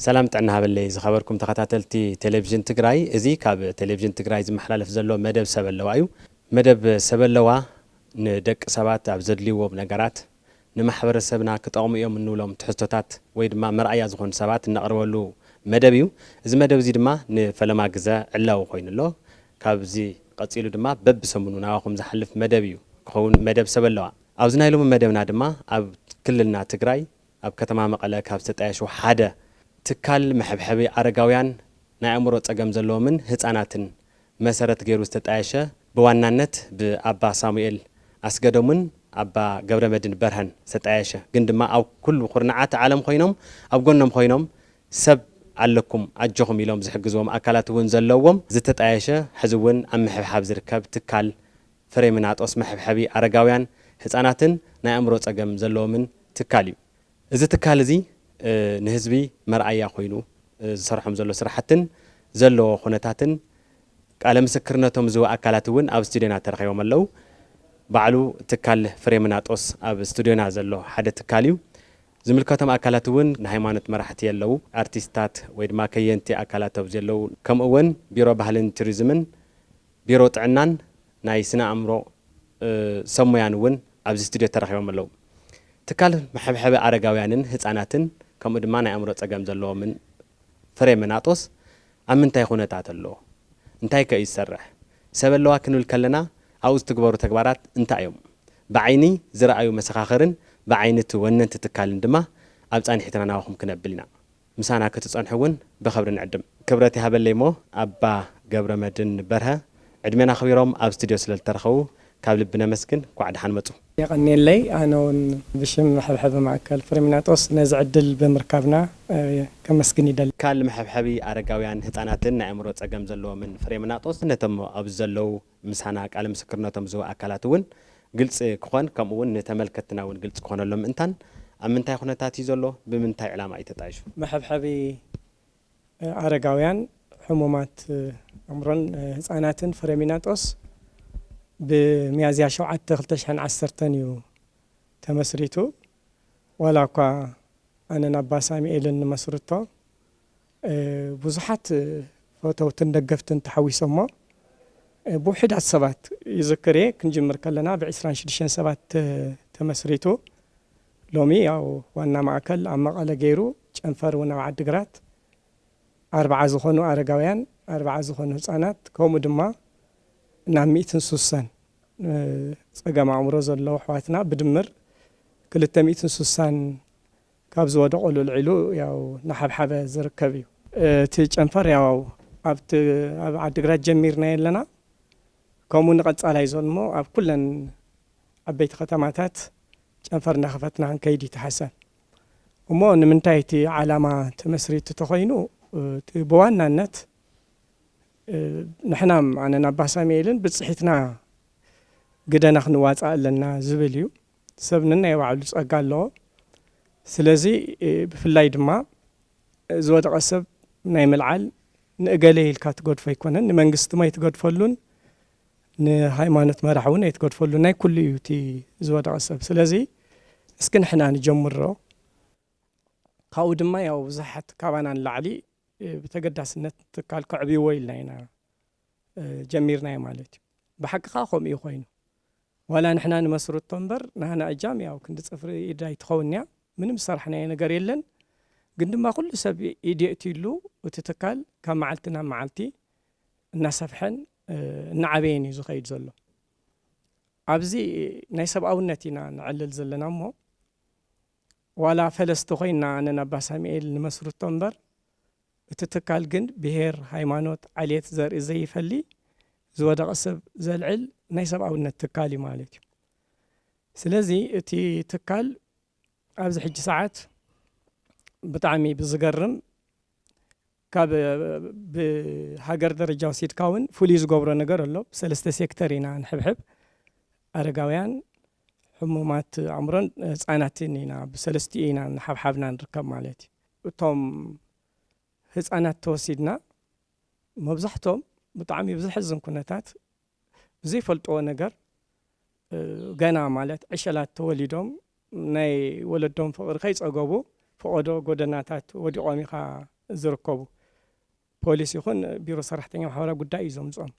ሰላም ጥዕና ሃበለይ ዝኸበርኩም ተኸታተልቲ ቴሌቪዥን ትግራይ። እዚ ካብ ቴሌቪዥን ትግራይ ዝመሓላለፍ ዘሎ መደብ ሰብ ኣለዋ እዩ። መደብ ሰብ ኣለዋ ንደቂ ሰባት ኣብ ዘድልይዎም ነገራት ንማሕበረሰብና ክጠቕሙ እዮም እንብሎም ትሕዝቶታት ወይ ድማ መርኣያ ዝኾኑ ሰባት እነቕርበሉ መደብ እዩ። እዚ መደብ እዚ ድማ ንፈለማ ግዘ ዕላዊ ኮይኑ ኣሎ። ካብዚ ቀፂሉ ድማ በብሰሙኑ ናባኹም ዝሓልፍ መደብ እዩ ክኸውን መደብ ሰብ ኣለዋ። ኣብዚ ናይ ሎሚ መደብና ድማ ኣብ ክልልና ትግራይ ኣብ ከተማ መቐለ ካብ ዝተጣየሹ ሓደ ትካል መሐብሐቢ ኣረጋውያን ናይ ኣእምሮ ጸገም ዘለዎምን ህጻናትን መሰረት ገይሩ ዝተጣየሸ ብዋናነት ብኣባ ሳሙኤል ኣስገዶምን ኣባ ገብረመድን በርሀን ዝተጣየሸ ግን ድማ ኣብ ኩሉ ኩርናዓት ዓለም ኮይኖም ኣብ ጎኖም ኮይኖም ሰብ ኣለኩም ኣጆኹም ኢሎም ዝሕግዝዎም ኣካላት እውን ዘለዎም ዝተጣየሸ ሕዚ እውን ኣብ ምሕብሓብ ዝርከብ ትካል ፍሬምናጦስ መሐብሐቢ ኣረጋውያን ህጻናትን ናይ ኣእምሮ ጸገም ዘለዎምን ትካል እዩ። እዚ ትካል እዚ ንህዝቢ መርኣያ ኮይኑ ዝሰርሖም ዘሎ ስራሕትን ዘለዎ ኩነታትን ቃለ ምስክርነቶም ዝህቡ ኣካላት እውን ኣብ ስቱድዮና ተረኺቦም ኣለዉ። ባዕሉ ትካል ፍሬምናጦስ ኣብ ስቱድዮና ዘሎ ሓደ ትካል እዩ። ዝምልከቶም ኣካላት እውን ንሃይማኖት መራሕቲ ኣለዉ፣ ኣርቲስታት ወይ ድማ ከየንቲ ኣካላት ኣብዚ ኣለዉ፣ ከምኡ እውን ቢሮ ባህልን ቱሪዝምን ቢሮ ጥዕናን ናይ ስነ ኣእምሮ ሰብ ሞያን እውን ኣብዚ ስቱድዮ ተረኺቦም ኣለዉ። ትካል መሐብሐቢ ኣረጋውያንን ህፃናትን ከምኡ ድማ ናይ ኣእምሮ ፀገም ዘለዎምን ፍሬምናጦስ ኣብ ምንታይ ኩነታት ኣሎ? እንታይ ከ እዩ ዝሰርሕ? ሰብ ኣለዋ ክንብል ከለና ኣብኡ ዝትግበሩ ተግባራት እንታይ እዮም? ብዓይኒ ዝረኣዩ መሰኻኽርን ብዓይኒ እቲ ወነንቲ ትካልን ድማ ኣብ ፃንሒትና ናባኹም ክነብል ኢና። ምሳና ክትጸንሑ እውን ብኽብሪ ንዕድም። ክብረት ይሃበለይ እሞ ኣባ ገብረመድህን በርሀ ዕድሜና ኣኽቢሮም ኣብ ስቱድዮ ስለ ዝተረኸቡ ካብ ልቢ ነመስግን። እንኳዕ ደሓን መጹ። የቐንየለይ። ኣነ እውን ብሽም መሐብሐቢ ማእከል ፍሬምናጦስ ነዚ ዕድል ብምርካብና ከመስግን ይደሊ። ትካል መሐብሐቢ ኣረጋውያን ህጻናትን ናይ ኣእምሮ ጸገም ዘለዎምን ፍሬምናጦስ ነቶም ኣብዚ ዘለዉ ምሳና ቃለ ምስክርነቶም ዝህቡ ኣካላት እውን ግልፂ ክኾን ከምኡ እውን ንተመልከትና እውን ግልፂ ክኾነሎም ምእንታን ኣብ ምንታይ ኩነታት እዩ ዘሎ ብምንታይ ዕላማ እዩ ተጣይሹ? መሐብሐቢ ኣረጋውያን ሕሙማት ኣእምሮን ህፃናትን ፍሬሚናጦስ ብሚያዝያ ሸውዓተ ክልተ ሽሕን ዓሰርተን እዩ ተመስሪቱ። ዋላ እኳ ኣነን ኣባ ሳሙኤልን ንመስርቶ ብዙሓት ፈተውትን ደገፍትን ተሓዊሶሞ ብውሕዳት ሰባት ይዝክር እየ። ክንጅምር ከለና ብ ዕስራን ሽዱሽተን ሰባት ተመስሪቱ። ሎሚ ያው ዋና ማእከል ኣብ መቐለ ገይሩ ጨንፈር እውን ኣብ ዓዲግራት ኣርባዓ ዝኾኑ ኣረጋውያን ኣርባዓ ዝኾኑ ህፃናት ከምኡ ድማ ናብ ሚእትን ሱሳን ፀገም ኣእምሮ ዘለዉ ኣሕዋትና ብድምር ክልተ ሚእትን ሱሳን ካብ ዝወደቐሉ ልዒሉ ያው ናሓብሓበ ዝርከብ እዩ። እቲ ጨንፈር ያው ኣብቲ ኣብ ዓዲግራት ጀሚርናዮ ኣለና። ከምኡ ንቐፃላይ ዘሎ እሞ ኣብ ኩለን ዓበይቲ ከተማታት ጨንፈር እናኸፈትና ክንከይድ እዩ እቲ ሓሳብ። እሞ ንምንታይ እቲ ዓላማ ተመስሪቱ ተኾይኑ እቲ ብዋናነት ንሕና ኣነን ኣባ ሳሙኤልን ብፅሒትና ግደና ክንዋፃእ ኣለና ዝብል እዩ። ሰብ ነናይ ባዕሉ ፀጋ ኣለዎ። ስለዚ ብፍላይ ድማ ዝወደቐ ሰብ ናይ ምልዓል ንእገሌ ኢልካ ትገድፎ ኣይኮነን፣ ንመንግስቲ ድማ ኣይትገድፈሉን፣ ንሃይማኖት መራሕ እውን ኣይትገድፈሉን፣ ናይ ኩሉ እዩ እቲ ዝወደቐ ሰብ። ስለዚ እስኪ ንሕና ንጀምሮ። ካብኡ ድማ ያው ብዙሓት ካባና ንላዕሊ ብተገዳስነት ትካል ከዕብይዎ ኢልና ኢና ጀሚርናዮ ማለት እዩ። ብሓቂ ከዓ ከምኡ እዩ ኮይኑ። ዋላ ንሕና ንመስርቶ እምበር ናህና እጃም ያው ክንዲ ፅፍሪ ኢድ ኣይትኸውን እያ። ምንም ዝሰራሕናዮ ነገር የለን። ግን ድማ ኩሉ ሰብ ኢድ የእትዩሉ እቲ ትካል ካብ መዓልቲ ናብ መዓልቲ እናሰፍሐን እናዓበየን እዩ ዝኸይድ ዘሎ። ኣብዚ ናይ ሰብኣውነት ኢና ንዕልል ዘለና እሞ ዋላ ፈለስቲ ኮይና ኣነን ኣባ ሳሙኤል ንመስርቶ እምበር እቲ ትካል ግን ብሄር፣ ሃይማኖት፣ ዓሌት፣ ዘርኢ ዘይፈሊ ዝወደቐ ሰብ ዘልዕል ናይ ሰብኣውነት ትካል እዩ ማለት እዩ። ስለዚ እቲ ትካል ኣብዚ ሕጂ ሰዓት ብጣዕሚ ብዝገርም ካብ ብሃገር ደረጃ ወሲድካ እውን ፍሉይ ዝገብሮ ነገር ኣሎ። ብሰለስተ ሴክተር ኢና ንሕብሕብ። ኣረጋውያን፣ ሕሙማት ኣእምሮን ህፃናትን ኢና ብሰለስቲኡ ኢና እናሓብሓብና ንርከብ ማለት እዩ። እቶም ህፃናት ተወሲድና መብዛሕቶም ብጣዕሚ ብዘሕዝን ኩነታት ብዘይፈልጥዎ ነገር ገና ማለት ዕሸላት ተወሊዶም ናይ ወለዶም ፍቕሪ ከይፀገቡ ፈቐዶ ጎደናታት ወዲቖም ኢኻ ዝርከቡ፣ ፖሊስ ይኹን ቢሮ ሰራሕተኛ ማሕበራዊ ጉዳይ እዩ ዘምፅኦም።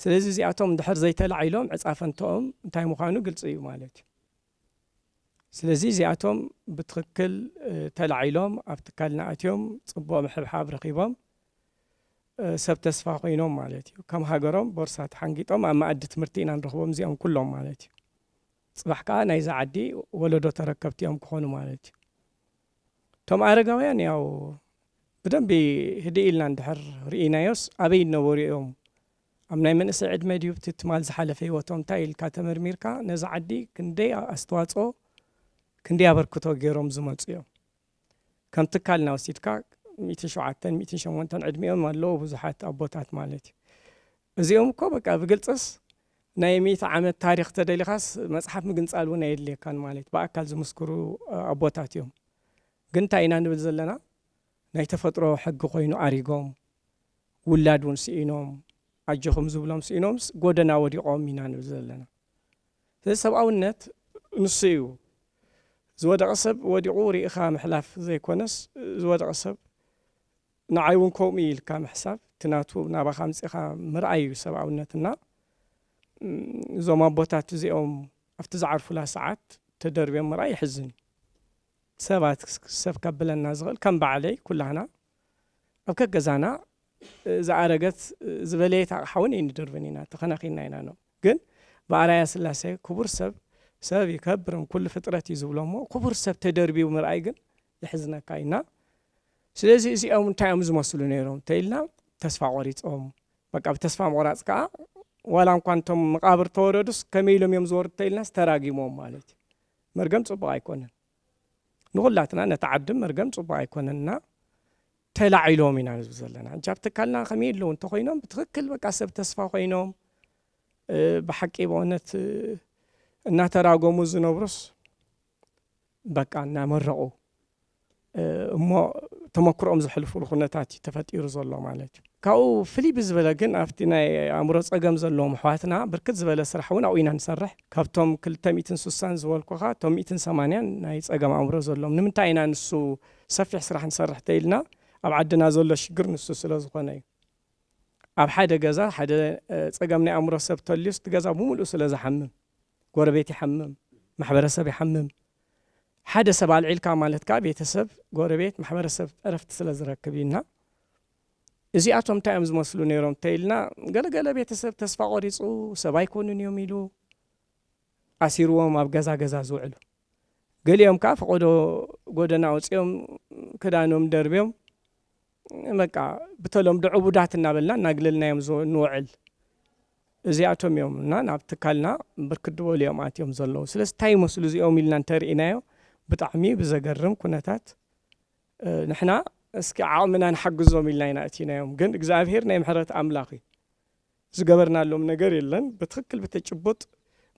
ስለዚ እዚኣቶም እንድሕር ዘይተላዒሎም ዕፃ ፈንተኦም እንታይ ምዃኑ ግልፂ እዩ ማለት እዩ። ስለዚ እዚኣቶም ብትኽክል ተላዒሎም ኣብ ትካልና ኣትዮም ፅቡቕ ምሕብሓብ ረኺቦም ሰብ ተስፋ ኮይኖም ማለት እዩ። ከም ሃገሮም ቦርሳ ተሓንጊጦም ኣብ መኣዲ ትምህርቲ ኢና ንረኽቦም እዚኦም ኩሎም ማለት እዩ። ፅባሕ ከዓ ናይዛ ዓዲ ወለዶ ተረከብቲ እዮም ክኾኑ ማለት እዩ። እቶም ኣረጋውያን ያው ብደንቢ ህድእ ኢልና እንድሕር ርኢናዮስ ኣበይ ይነበሩ እዮም? ኣብ ናይ መንእሰይ ዕድመ ድዩ እቲ ትማል ዝሓለፈ ህይወቶም እንታይ ኢልካ ተመርሚርካ ነዛ ዓዲ ክንደይ ኣስተዋፅኦ ክንደይ ኣበርክቶ ገይሮም ዝመፁ እዮም? ከም ትካልና ወሲድካ ሚእትን ሸውዓተን ሚእትን ሸሞንተን ዕድሚኦም ኣለዉ ብዙሓት ኣቦታት ማለት እዩ። እዚኦም እኮ በቃ ብግልፅስ ናይ ሚእቲ ዓመት ታሪክ ተደሊኻስ መፅሓፍ ምግንፃል እውን ኣየድልየካን ማለት ብኣካል ዝምስክሩ ኣቦታት እዮም። ግን እንታይ ኢና ንብል ዘለና? ናይ ተፈጥሮ ሕጊ ኮይኑ ኣሪጎም ውላድ እውን ስኢኖም ኣጆኹም ዝብሎም ስኢኖምስ ጎደና ወዲቖም ኢና ንብል ዘለና። ስለዚ ሰብኣውነት ንሱ እዩ። ዝወደቐ ሰብ ወዲቑ ርኢኻ ምሕላፍ ዘይኮነስ ዝወደቐ ሰብ ንዓይ እውን ከምኡ ኢልካ ምሕሳብ እቲ ናቱ ናባኻ ኣምፂእኻ ምርኣይ እዩ ሰብኣውነትና። እዞም ኣቦታት እዚኦም ኣብቲ ዝዓርፉላ ሰዓት ተደርብዮም ምርኣይ የሕዝን እዩ። ሰባት ሰብ ከብለና ዝኽእል ከም ባዕለይ ኩላህና ኣብ ከገዛና ዝኣረገት ዝበለየት ኣቕሓ እውን ኣይንደርብን ኢና ተኸናኺንና ኢና ነው ግን ብኣራያ ስላሴ ክቡር ሰብ ሰብ ይከብርም ኩሉ ፍጥረት እዩ ዝብሎ እሞ ክቡር ሰብ ተደርቢቡ ምርኣይ ግን የሕዝነካ ኢና። ስለዚ እዚኦም እንታይ እዮም ዝመስሉ ነይሮም ተኢልና ተስፋ ቆሪፆም በቃ ብተስፋ ምቑራፅ ከዓ ዋላ እንኳ እንቶም መቃብር ተወረዱስ ከመይ ኢሎም እዮም ዝወርዱ ተኢልናስ ተራጊሞም ማለት እዩ። መርገም ፅቡቕ ኣይኮነን። ንኹላትና ነቲ ዓዲ መርገም ፅቡቕ ኣይኮነንና ተላዒሎም ኢና ንብል ዘለና። ሕጂ ኣብ ትካልና ከመይ ኣለዉ እንተኮይኖም ብትክክል በቃ ሰብ ተስፋ ኮይኖም ብሓቂ ብእውነት እናተራጎሙ ዝነብሩስ በቃ እናመረቑ እሞ ተመክሮኦም ዘሕልፉሉ ኩነታት እዩ ተፈጢሩ ዘሎ ማለት እዩ። ካብኡ ፍልይ ብዝበለ ግን ኣብቲ ናይ ኣእምሮ ፀገም ዘለዎም ኣሕዋትና ብርክት ዝበለ ስራሕ እውን ኣብኡ ኢና ንሰርሕ። ካብቶም ክልተ ሚእትን ስሳን ዝበልኩኻ እቶም ሚእትን ሰማንያን ናይ ፀገም ኣእምሮ ዘለዎም ንምንታይ ኢና ንሱ ሰፊሕ ስራሕ ንሰርሕ ተኢልና ኣብ ዓድና ዘሎ ሽግር ንሱ ስለ ዝኾነ እዩ። ኣብ ሓደ ገዛ ሓደ ፀገም ናይ ኣእምሮ ሰብ ተልዩስ እቲ ገዛ ብምሉእ ስለ ዝሓምም ጎረቤት ይሓምም፣ ማሕበረሰብ ይሓምም። ሓደ ሰብ ኣልዒልካ ማለት ከዓ ቤተሰብ፣ ጎረቤት፣ ማሕበረሰብ ዕረፍቲ ስለ ዝረክብ እዩ እና እዚኣቶም እንታይ እዮም ዝመስሉ ነይሮም እንተኢልና ገለገለ ቤተሰብ ተስፋ ቆሪፁ ሰብ ኣይኮኑን እዮም ኢሉ ኣሲርዎም ኣብ ገዛ ገዛ ዝውዕሉ። ገሊኦም ከዓ ፈቆዶ ጎደና ኣውፂኦም ክዳኖም ደርብዮም በቃ ብተለምዶ ዕቡዳት እናበልና እናግለልናዮም ንውዕል። እዚኣቶም እዮም እና ናብ ትካልና ብርክት ዝበሉ እዮም ኣትዮም ዘለዉ። ስለዚ እንታይ ይመስሉ እዚኦም ኢልና እንተርኢናዮ ብጣዕሚ ብዘገርም ኩነታት ንሕና እስኪ ዓቕምና ንሓግዞም ኢልና ኢና እቲናዮም። ግን እግዚኣብሄር ናይ ምሕረት ኣምላኽ እዩ። ዝገበርናሎም ነገር የለን። ብትኽክል ብተጭቡጥ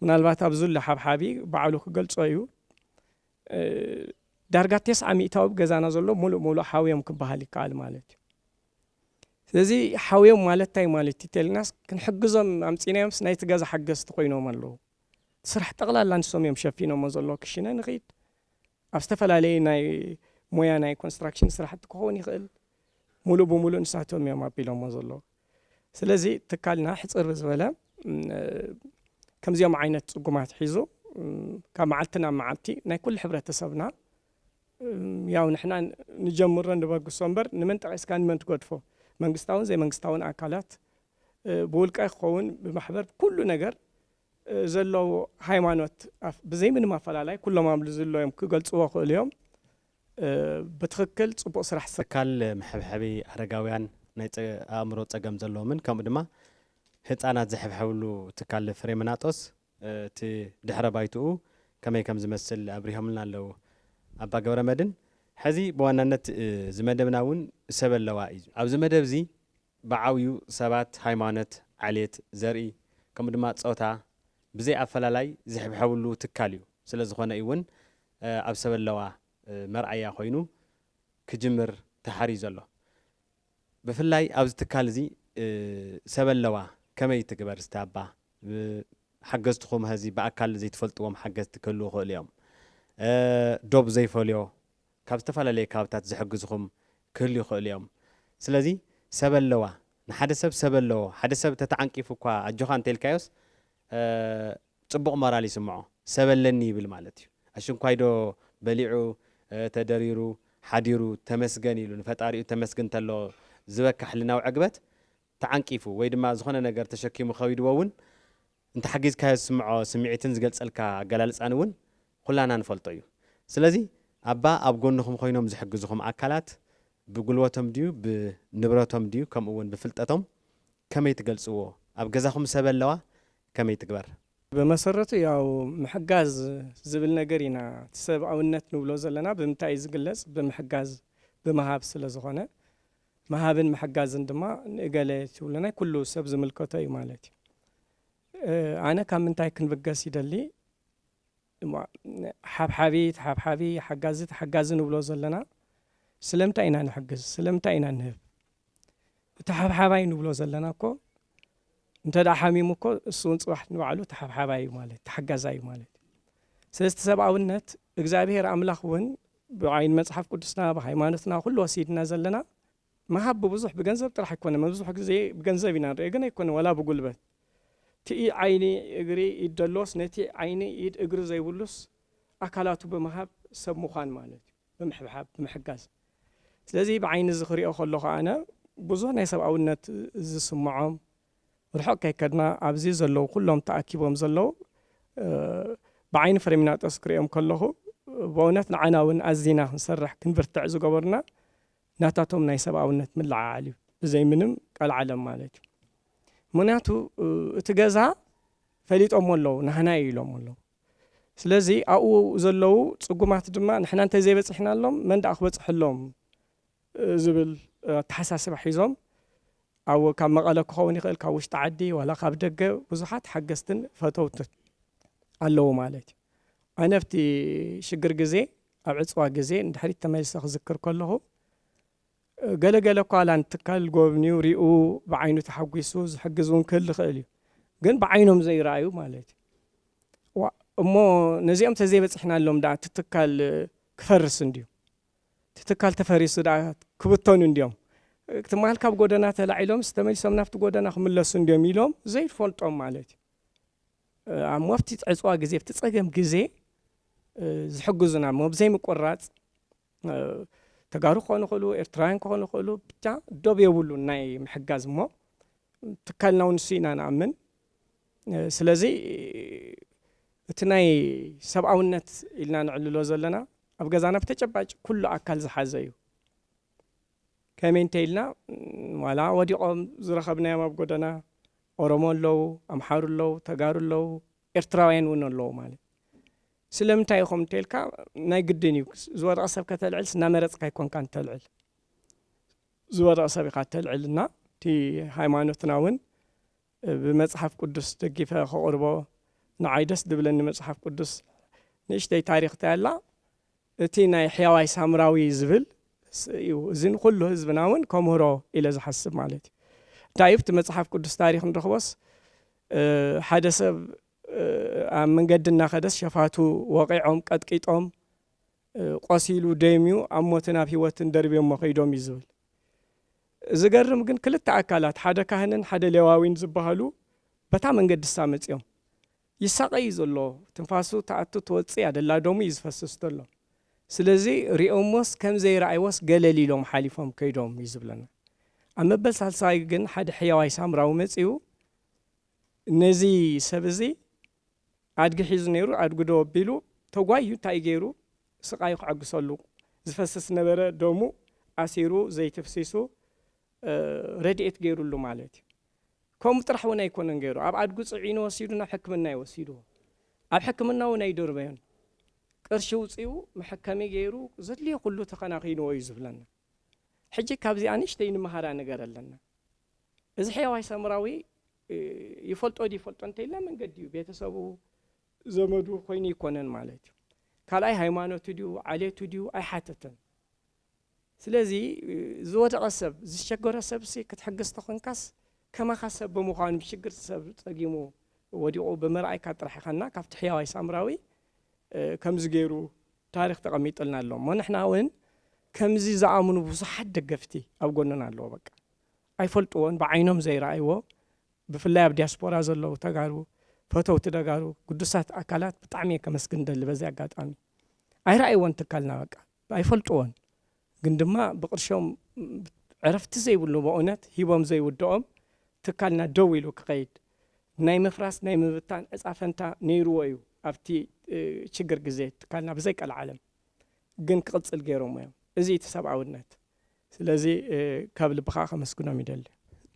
ምናልባት ኣብ ዙላ ሓብሓቢ ባዕሉ ክገልጾ እዩ። ዳርጋ ተስዓ ሚእታዊ ገዛና ዘሎ ሙሉእ ሙሉእ ሓውዮም ክበሃል ይከኣል ማለት እዩ። ስለዚ ሓውዮም ማለት እንታይ ማለት እዩ ተልናስ ክንሕግዞም ኣምፂናዮምስ ናይቲ ገዛ ሓገዝቲ ኮይኖም ኣለዉ። ስራሕ ጠቕላላ ንሶም እዮም ሸፊኖሞ ዘለዉ ክሽነ ንኽድ ኣብ ዝተፈላለየ ናይ ሞያ ናይ ኮንስትራክሽን ስራሕቲ ክኸውን ይኽእል። ሙሉእ ብሙሉእ ንሳቶም እዮም ኣቢሎሞ ዘለዉ። ስለዚ ትካልና ሕፅር ብዝበለ ከምዚኦም ዓይነት ፅጉማት ሒዙ ካብ መዓልቲ ናብ መዓልቲ ናይ ኩሉ ሕብረተሰብና ያው ንሕና ንጀምሮ ንበግሶ እምበር ንመን ጠቂስካ ንመን ትገድፎ መንግስታውን ዘይመንግስታውን ኣካላት ብውልቀ ክኸውን ብማሕበር ኩሉ ነገር ዘለዉ ሃይማኖት ብዘይ ምንም ኣፈላላይ ኩሎም ኣብ ዝሎ እዮም ክገልፅዎ ክእሉ እዮም። ብትኽክል ፅቡቕ ስራሕ ዝሰርሕ ትካል መሐብሐቢ ኣረጋውያን ናይ ኣእምሮ ፀገም ዘለዎምን ከምኡ ድማ ህፃናት ዝሕብሐብሉ ትካል ፍሬምናጦስ እቲ ድሕረ ባይትኡ ከመይ ከም ዝመስል ኣብሪሆምልና ኣለዉ ኣባ ገብረ መድን። ሕዚ ብዋናነት እዚ መደብና እውን ሰብ ኣለዋ እዩ። ኣብዚ መደብ እዚ ብዓብዩ ሰባት፣ ሃይማኖት፣ ዓሌት፣ ዘርኢ ከምኡ ድማ ፆታ ብዘይ ኣፈላላይ ዝሕብሐብሉ ትካል እዩ። ስለ ዝኾነ እዩ እውን ኣብ ሰብ ኣለዋ መርኣያ ኮይኑ ክጅምር ተሓርዩ ዘሎ። ብፍላይ ኣብዚ ትካል እዚ ሰብ ኣለዋ ከመይ ትግበር ዝተባ ሓገዝትኹም ሀዚ ብኣካል ዘይትፈልጥዎም ሓገዝቲ ክህልዉ ይኽእሉ እዮም። ዶብ ዘይፈልዮ ካብ ዝተፈላለየ ከባብታት ዝሕግዝኹም ክህሉ ይኽእሉ እዮም። ስለዚ ሰብ ኣለዋ፣ ንሓደ ሰብ ሰብ ኣለዎ። ሓደ ሰብ ተተዓንቂፉ እኳ ኣጆኻ እንተልካዮስ፣ እ፣ ጽቡቕ ሞራል ይስምዖ፣ ሰብ ኣለኒ ይብል ማለት እዩ። ኣሽንኳይዶ በሊዑ፣ እ፣ ተደሪሩ፣ ሓዲሩ፣ ተመስገን ኢሉ ንፈጣሪኡ ተመስግን እንተሎ ዝበካ ሕልናዊ ዕግበት፣ ተዓንቂፉ ወይ ድማ ዝኾነ ነገር ተሸኪሙ ከቢድዎ እውን እንተ ሓጊዝካዮ ዝስምዖ ስምዒትን ዝገልጸልካ ኣገላልጻን እውን ኩላና ንፈልጦ እዩ። ስለዚ ኣባ ኣብ ጎንኹም ኮይኖም ዝሕግዝኹም ኣካላት ብጉልበቶም ድዩ፣ ብንብረቶም ድዩ፣ ከምኡ እውን ብፍልጠቶም ከመይ ትገልጽዎ? ኣብ ገዛኹም ሰብ ኣለዋ፣ ከመይ ትግበር? ብመሰረቱ ያው ምሕጋዝ ዝብል ነገር ኢና እቲ ሰብኣውነት ንብሎ ዘለና ብምንታይ እዩ ዝግለጽ? ብምሕጋዝ፣ ብምሃብ ስለ ዝኾነ፣ ምሃብን ምሕጋዝን ድማ ንእገለ ትብሎ ናይ ኩሉ ሰብ ዝምልከቶ እዩ ማለት እዩ። እ፣ ኣነ ካብ ምንታይ ክንብገስ ይደሊ? እሞ፣ ሓብሓቢ፣ ተሓብሓቢ፣ ሓጋዚ፣ ተሓጋዚ ንብሎ ዘለና ስለምንታይ ኢና ንሕግዝ? ስለምንታይ ኢና ንህብ? እቲ ሓብሓባይ ንብሎ ዘለና እኮ እንተ ደኣ ሓሚሙ እኮ እሱ እውን ጽባሕ ንባዕሉ ተሓብሓባይ እዩ ማለት፣ ተሓጋዛይ እዩ ማለት። ስለዚ እቲ ሰብኣውነት እግዚኣብሔር ኣምላኽ እውን ብዓይኒ መጽሓፍ ቅዱስና፣ ብሃይማኖትና ኩሉ ወሲድና ዘለና ምሃብ ብብዙሕ ብገንዘብ ጥራሕ ኣይኮነ። መብዝሑ ግዜ ብገንዘብ ኢና ንሪኦ፣ ግን ኣይኮነ ዋላ ብጉልበት። እቲ ዓይኒ እግሪ ኢድ ደሎስ ነቲ ዓይኒ ኢድ እግሪ ዘይብሉስ ኣካላቱ ብምሃብ ሰብ ምዃን ማለት እዩ፣ ብምሕብሓብ፣ ብምሕጋዝ። ስለዚ ብዓይኒ እዚ ክሪኦ ከለኹ ኣነ ብዙሕ ናይ ሰብኣውነት ዝስምዖም፣ ርሑቕ ከይከድና ኣብዚ ዘለዉ ኩሎም ተኣኪቦም ዘለዉ፣ እ፣ ብዓይኒ ፍሬሚናጦስ ክሪኦም ከለኹ፣ ብእውነት ንዓና እውን ኣዚና ክንሰርሕ ክንብርትዕ ዝገበሩና ናታቶም ናይ ሰብኣውነት ምልዕዓል እዩ፣ ብዘይ ምንም ቀልዓለም ማለት እዩ። ምኽንያቱ፣ እ፣ እቲ ገዛ ፈሊጦሞ ኣለዉ፣ ናህና እዩ ኢሎም ኣለዉ። ስለዚ ኣብኡ ዘለዉ ጽጉማት ድማ ንሕና እንተዘይበጺሕናሎም መን ደኣ ክበጽሐሎም ዝብል ኣተሓሳስባ ሒዞም፣ ኣብ፣ ካብ መቐለ ክኸውን ይኽእል፣ ካብ ውሽጢ ዓዲ ዋላ ካብ ደገ ብዙሓት ሓገዝትን ፈተውትን ኣለዉ ማለት እዩ። ኣነ ኣብቲ ሽግር ግዜ፣ ኣብ ዕጽዋ ግዜ ንድሕሪት ተመሊሰ ክዝክር ከለኹ፣ ገለ ገለ እኳ ዋላ ንትካል ጎብንዩ ሪኡ ብዓይኑ ተሓጒሱ ዝሕግዝ እውን ክህሉ ይኽእል እዩ፣ ግን ብዓይኖም ዘይረኣዩ ማለት እዩ። ዋ፣ እሞ ነዚኦም ተዘይበጺሕናሎም ደኣ እቲ ትካል ክፈርስ እንድዩ? እቲ ትካል ተፈሪሱ ደኣ ክብተኑ እንድዮም? ትማል ካብ ጎደና ተላዒሎምስ ተመሊሶም ናብቲ ጎደና ክምለሱ እንድዮም ኢሎም ዘይፈልጦም ማለት እዩ። ኣብ መፍቲ ዕጽዋ ግዜ፣ ኣብቲ ጸገም ግዜ፣ ዝሕግዙና እሞ ብዘይምቁራጽ፣ ተጋሩ ክኾኑ ይኽእሉ፣ ኤርትራውያን ክኾኑ ይኽእሉ፣ ብቻ ዶብ የብሉን ናይ ምሕጋዝ እሞ ትካልና እውን ንሱ ኢና ንኣምን። ስለዚ እቲ ናይ ሰብኣውነት ኢልና ንዕልሎ ዘለና ኣብ ገዛና ብተጨባጭ ኩሉ ኣካል ዝሓዘ እዩ። ከመይ እንተ ኢልና፣ ዋላ ወዲቖም ዝረኸብናዮም ኣብ ጎደና ኦሮሞ ኣለዉ፣ ኣምሓሩ ኣለዉ፣ ተጋሩ ኣለዉ፣ ኤርትራውያን እውን ኣለዉ ማለት። ስለምንታይ ኢኹም እንተ ኢልካ፣ ናይ ግድን እዩ። ዝወደቐ ሰብ ከተልዕልስ እናመረጽካ ኣይኮንካን እተልዕል። ዝወደቐ ሰብ ኢኻ እተልዕል እና እቲ ሃይማኖትና እውን ብመጽሓፍ ቅዱስ ደጊፈ ከቕርቦ፣ ንዓይ ደስ ዝብለኒ መጽሓፍ ቅዱስ ንእሽተይ ታሪኽ እንታይ ኣላ፣ እቲ ናይ ሕያዋይ ሳምራዊ ዝብል ስ-፣ እዩ። እዚ ንኹሉ ህዝብና እውን ከምህሮ ኢለ ዝሓስብ ማለት እዩ። እንታይ እዩ፣ ኣብቲ መጽሓፍ ቅዱስ ታሪኽ ንረኽቦስ፣ እ፣ ሓደ ሰብ፣ እ፣ ኣብ መንገዲ እናኸደስ ሸፋቱ ወቒዖም፣ ቀጥቂጦም፣ እ፣ ቆሲሉ፣ ደምዩ፣ ኣብ ሞትን ኣብ ህይወትን ደርብዮሞ ከይዶም እዩ ዝብል። ዝገርም ግን ክልተ ኣካላት፣ ሓደ ካህንን ሓደ ሌዋዊን ዝበሃሉ በታ መንገዲ እሳ መጺኦም። ይሳቐ እዩ ዘሎ፣ ትንፋሱ ትኣቱ ትወጽእ እያ፣ ደላ ደሙ እዩ ዝፈስስ ዘሎ። ስለዚ ሪኦሞስ ከም ዘይረኣይዎስ ገለል ኢሎም ሓሊፎም ከይዶም እዩ ዝብለና። ኣብ መበል ሳልሳይ ግን ሓደ ሕያዋይ ሳምራዊ መጺኡ፣ ነዚ ሰብ እዚ ኣድጊ ሒዙ ነይሩ፣ ኣድጊ ደው ኣቢሉ ተጓዩ እንታይ ገይሩ ስቓዩ ከዐግሰሉ፣ ዝፈስስ ነበረ ደሙ ኣሲሩ፣ ዘይቲ ኣፍሲሱ፣ እ፣ ረድኤት ገይሩሉ ማለት እዩ። ከምኡ ጥራሕ እውን ኣይኮነን ገይሩ፣ ኣብ ኣድጉ ጽዒኑ ወሲዱ ናብ ሕክምና እዩ ወሲድዎ። ኣብ ሕክምና እውን ኣይደርበዮን። ቅርሺ ውጺኡ መሐከሚ ገይሩ ዘድልዮ ኩሉ ተኸናኺንዎ እዩ ዝብለና። ሕጂ ካብዚኣ ንእሽተይ ንምሃራ ነገር ኣለና። እዚ ሕያዋይ ሳምራዊ፣ እ፣ ይፈልጦ ድዩ ይፈልጦ እንተኢልና መንገዲ እዩ። ቤተሰቡ ዘመዱ ኮይኑ ይኮነን ማለት እዩ። ካልኣይ ሃይማኖቱ ድዩ ዓሌቱ ድዩ ኣይሓተተን። ስለዚ፣ እ፣ ዝወደቐ ሰብ፣ ዝሸገረ ሰብሲ ክትሕግዝ ተኾንካስ ከማኻ ሰብ ብምዃኑ ብሽግር ሰብ ጸጊሙ ወዲቑ ብምርኣይካ ጥራሕ ኢኻና ካብቲ ሕያዋይ ሳምራዊ፣ እ፣ ከምዚ ገይሩ ታሪኽ ተቐሚጥልና ኣሎ። እሞ ንሕና እውን ከምዚ ዝኣምኑ ብዙሓት ደገፍቲ ኣብ ጎንና ኣለዎ። በቃ ኣይፈልጥዎን፣ ብዓይኖም ዘይረኣይዎ፣ ብፍላይ ኣብ ዲያስፖራ ዘለዉ ተጋሩ፣ ፈተውቲ ተጋሩ፣ ግዱሳት ኣካላት ብጣዕሚ እየ ከመስግን ደሊ። በዚ ኣጋጣሚ ኣይረኣይዎን ትካልና፣ በቃ ኣይፈልጥዎን፣ ግን ድማ ብቕርሾም ዕረፍቲ ዘይብሉ፣ በእውነት ሂቦም ዘይውድኦም ትካልና ደው ኢሉ ክኸይድ፣ ናይ ምፍራስ ናይ ምብታን ዕፃ ፈንታ ነይርዎ እዩ። ኣብቲ እ፣ ችግር ግዜ ትካልና ብዘይ ቀልዓለም ግን ክቕፅል ገይሮም እዮም። እዚ እቲ ሰብኣውነት። ስለዚ እ፣ ካብ ልብኻ ከመስግኖም ይደሊ።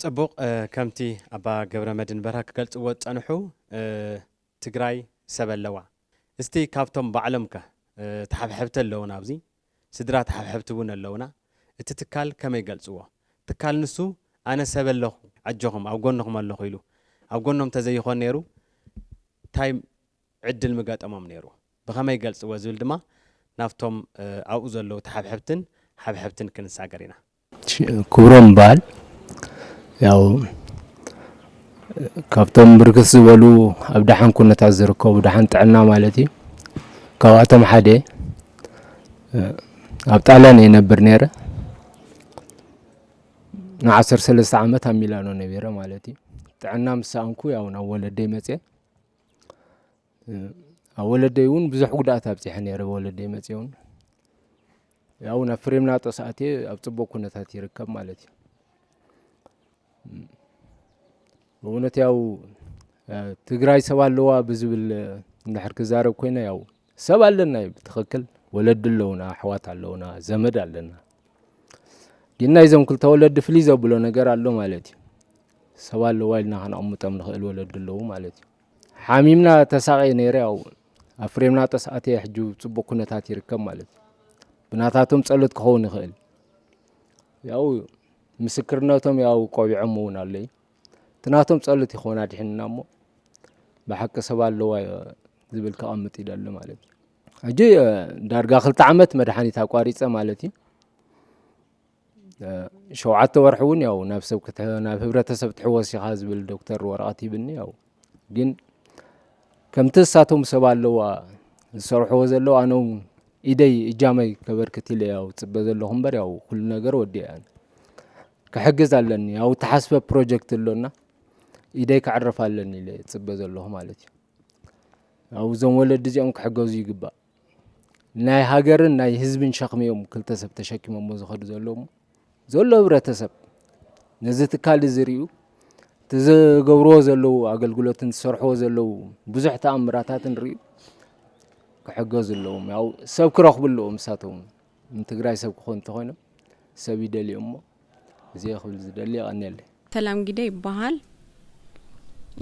ጽቡቕ። እ፣ ከምቲ ኣባ ገብረ መድን በርሀ ክገልጽዎ ዝጸንሑ፣ እ፣ ትግራይ ሰብ ኣለዋ። እስቲ ካብቶም ባዕሎም ከ እ፣ ተሓብሐብቲ ኣለውና፣ ኣብዚ ስድራ ተሓብሐብቲ እውን ኣለውና። እቲ ትካል ከመይ ይገልጽዎ? ትካል ንሱ ኣነ ሰብ ኣለኹ፣ ኣጆኹም ኣብ ጎንኹም ኣለኹ ኢሉ ኣብ ጎኖም ተዘይኾን ነይሩ እንታይ ዕድል ምገጠሞም ነይሩ? ብኸመይ ይገልጽዎ ዝብል ድማ ናብቶም እ፣ ኣብኡ ዘለዉ ተሓብሐብትን ሓብሐብትን ክንሳገር ኢና። ክብሮም ይበሃል። ያው ካብቶም ብርክት ዝበሉ ኣብ ደሓን ኩነታት ዝርከቡ፣ ደሓን ጥዕና ማለት እዩ። ካብኣቶም ሓደ እ፣ ኣብ ጣልያን እየ ነብር ነይረ። ንዓሰርተ ሰለስተ ዓመት ኣብ ሚላኖ ነቢረ ማለት እዩ። ጥዕና ምስ ሰኣንኩ ያው ናብ ወለደይ መፅየ። እ፣ ኣብ ወለደይ እውን ብዙሕ ጉድኣት ኣብፂሐ ነይረ። ወለደይ መፅየ እውን ያው ናብ ፍሬምናጦስ ኣትየ ኣብ ፅቡቅ ኩነታት ይርከብ ማለት እዩ። ብእውነት ያው እ፣ ትግራይ ሰብ ኣለዋ ብዝብል እ፣ እንድሕር ክዛረብ ኮይነ ያው ሰብ ኣለና እዩ ብትኽክል። ወለዲ ኣለውና፣ ኣሕዋት ኣለውና፣ ዘመድ ኣለና። ግን ናይዞም ክልተ ወለዲ ፍልይ ዘብሎ ነገር ኣሎ ማለት እዩ። ሰብ ኣለዋ ኢልና ከነቕምጦም ንኽእል ወለዲ ኣለዉ ማለት እዩ። ሓሚምና ተሳቒየ ነይረ። ያው ኣብ ፍሬምናጦስ ኣትየ ሕጂ ጽቡቕ ኩነታት ይርከብ ማለት እዩ። ብናታቶም ጸሎት ክኸውን ይኽእል። ያው ምስክርነቶም ያው ቆቢዖም እውን ኣለይ። እቲ ናቶም ጸሎት ይኸውን ኣድሒንና እሞ ብሓቂ ሰብ ኣለዋ ዝብል ከቐምጥ ይደሊ ማለት እዩ። ሕጂ እ፣ ዳርጋ ክልተ ዓመት መድሓኒት ኣቋሪጸ ማለት እዩ። እ፣ ሸውዓተ ወርሒ እውን ያው ናብ ሰብ ክትሕ-፣ ናብ ህብረተሰብ ትሕወስ ኢኻ ዝብል ዶክተር ወረቐት ሂብኒ። ያው ግን ከምቲ እሳቶም ሰብ ኣለዋ ዝሰርሕዎ ዘለዉ ኣነ እውን ኢደይ እጃመይ ከበርክት ኢለ ያው ጽበ ዘለኹ እምበር ያው ኩሉ ነገር ወዲአ ክሕግዝ ኣለኒ። ያው ተሓስበ ፕሮጀክት ኣሎና ኢደይ ከዕርፍ ኣለኒ ኢለ ጽበ ዘለኹ ማለት እዩ። ያው እዞም ወለዲ እዚኦም ክሕገዙ ይግባእ። ናይ ሃገርን ናይ ህዝብን ሸኽሚ እዮም ክልተ ሰብ ተሸኪሞሞ ዝኸዱ ዘለዉ። ዘሎ ህብረተሰብ ነዚ ትካል እዚ ሪኡ እቲ ዝገብርዎ ዘለዉ ኣገልግሎትን ዝሰርሕዎ ዘለዉ ብዙሕ ተኣምራታትን ሪኡ ክሕገዙ ኣለዎም። ያው ሰብ ክረኽቡ ኣለዎም ንሳቶም። ንትግራይ ሰብ ክኾኑ እንተኾይኖም ሰብ ይደልዩ እሞ እዚ እየ ክብል ዝደሊ። የቐንየለይ። ሰላም ጊደ ይበሃል።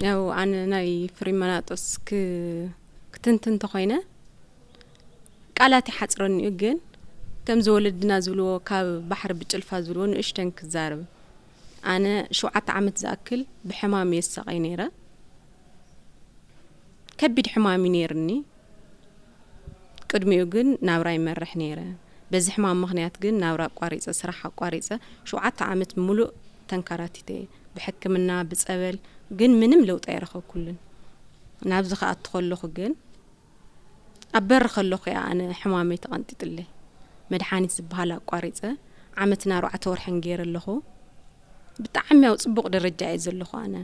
ያው ኣነ ናይ ፍሪመናጦስ ክ- ክትንትን ተኾይነ ቃላት ይሓፅረኒ እዩ፣ ግን ከምዚ ወለድና ዝብልዎ ካብ ባሕሪ ብጭልፋ ዝብልዎ ንእሽተን ክዛረብ። ኣነ ሸውዓተ ዓመት ዝኣክል ብሕማም እየ ዝሳቐይ ነይረ። ከቢድ ሕማም እዩ ነይርኒ። ቅድሚኡ ግን ናብራ ይመርሕ ነይረ። በዚ ሕማም ምኽንያት ግን ናብራ ኣቋሪፀ፣ ስራሕ ኣቋሪፀ፣ ሸውዓተ ዓመት ሙሉእ ተንከራቲተ እየ። ብሕክምና፣ ብፀበል፣ ግን ምንም ለውጢ ኣይረኸብኩሉን። ናብዚ ክኣቱ ከለኹ ግን ኣብ በሪ ከለኹ እያ ኣነ ሕማመይ ተቐንጢጥለይ። መድሓኒት ዝበሃል ኣቋሪፀ፣ ዓመትን ኣርባዕተ ወርሕን ገይረ ኣለኹ። ብጣዕሚ ኣብ ፅቡቕ ደረጃ እየ ዘለኹ ኣነ።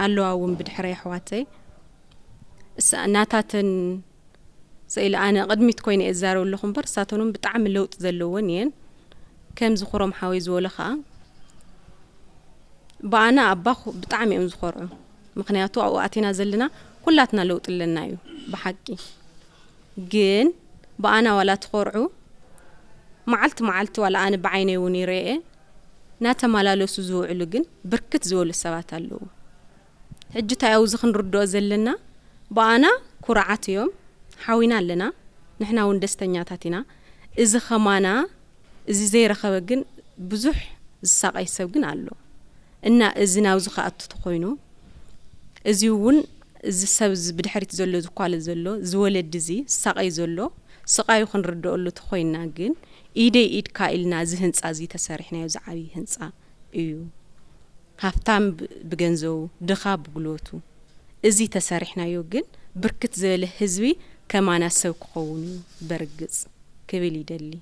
ኣለዋ እውን ብድሕረይ ኣሕዋተይ። እሳ-፣ ናታተን ስኢለ ኣነ ቅድሚት ኮይነ እየ ዝዛረብ ኣለኹ እምበር፣ ንሳተን እውን ብጣዕሚ ለውጢ ዘለወን እየን። ከምዚ ኩሮም ሓወይ ዝበሎ ከዓ፣ ብኣና ኣባ ኩ-፣ ብጣዕሚ እዮም ዝኮርዑ። ምኽንያቱ ኣብኡ ኣቲና ዘለና ኩላትና ለውጢ ኣለና እዩ ብሓቂ። ግን ብኣና ዋላ ትኮርዑ፣ መዓልቲ መዓልቲ ዋላ ኣነ ብዓይነይ እውን ይረኤ፣ ናተመላለሱ ዝውዕሉ ግን ብርክት ዝበሉ ሰባት ኣለዉ። ሕጂ እንታይ ኣብዚ ክንርድኦ ዘለና፣ ብኣና ኩርዓት እዮም፣ ሓዊና ኣለና፣ ንሕና እውን ደስተኛታት ኢና። እዚ ከማና፣ እዚ ዘይረኸበ ግን ብዙሕ ዝሳቐይ ሰብ ግን ኣሎ። እና እዚ ናብዚ ክኣቱ ተኾይኑ፣ እዚ እውን እዚ ሰብ እዚ ብድሕሪት ዘሎ ዝኳለ ዘሎ፣ እዚ ወለዲ እዚ ዝሳቐይ ዘሎ፣ ስቓዩ ክንርድኣሉ ተኾይንና ግን፣ ኢደይ ኢድካ ኢልና እዚ ህንፃ እዚ ተሰሪሕናዮ፣ እዚ ዓብዪ ህንፃ እዩ። ሃፍታም ብ-፣ ብገንዘቡ፣ ድኻ ብጉልበቱ። እዚ ተሰሪሕናዮ ግን ብርክት ዝበለ ህዝቢ ከማና ሰብ ክኸውን እዩ በርግጽ ክብል ይደሊ።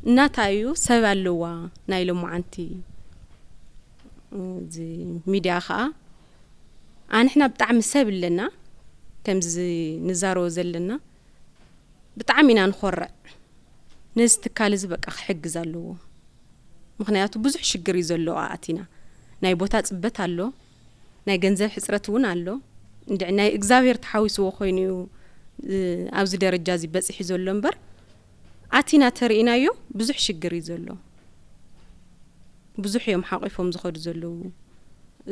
እናታ እዩ ሰብ ኣለዋ ናይ ሎማዓንቲ እዚ ሚድያ ከዓ ኣንሕና ብጣዕሚ ሰብ ኣለና። ከምዚ ንዛረቦ ዘለና ብጣዕሚ ኢና ንኾርዕ። ነዚ ትካል እዚ በቃ ክሕግዝ ኣለዎ። ምኽንያቱ ብዙሕ ሽግር እዩ ዘለዎ። ኣቲና ናይ ቦታ ፅበት ኣሎ፣ ናይ ገንዘብ ሕፅረት እውን ኣሎ። እንድዒ ናይ እግዚኣብሔር ተሓዊስዎ ኮይኑ እዩ ኣብዚ ደረጃ እዚ በፂሑ ዘሎ እምበር ኣቲና ተርእናዮ ብዙሕ ሽግር እዩ ዘሎ። ብዙሕ እዮም ሓቂፎም ዝኸዱ ዘለዉ።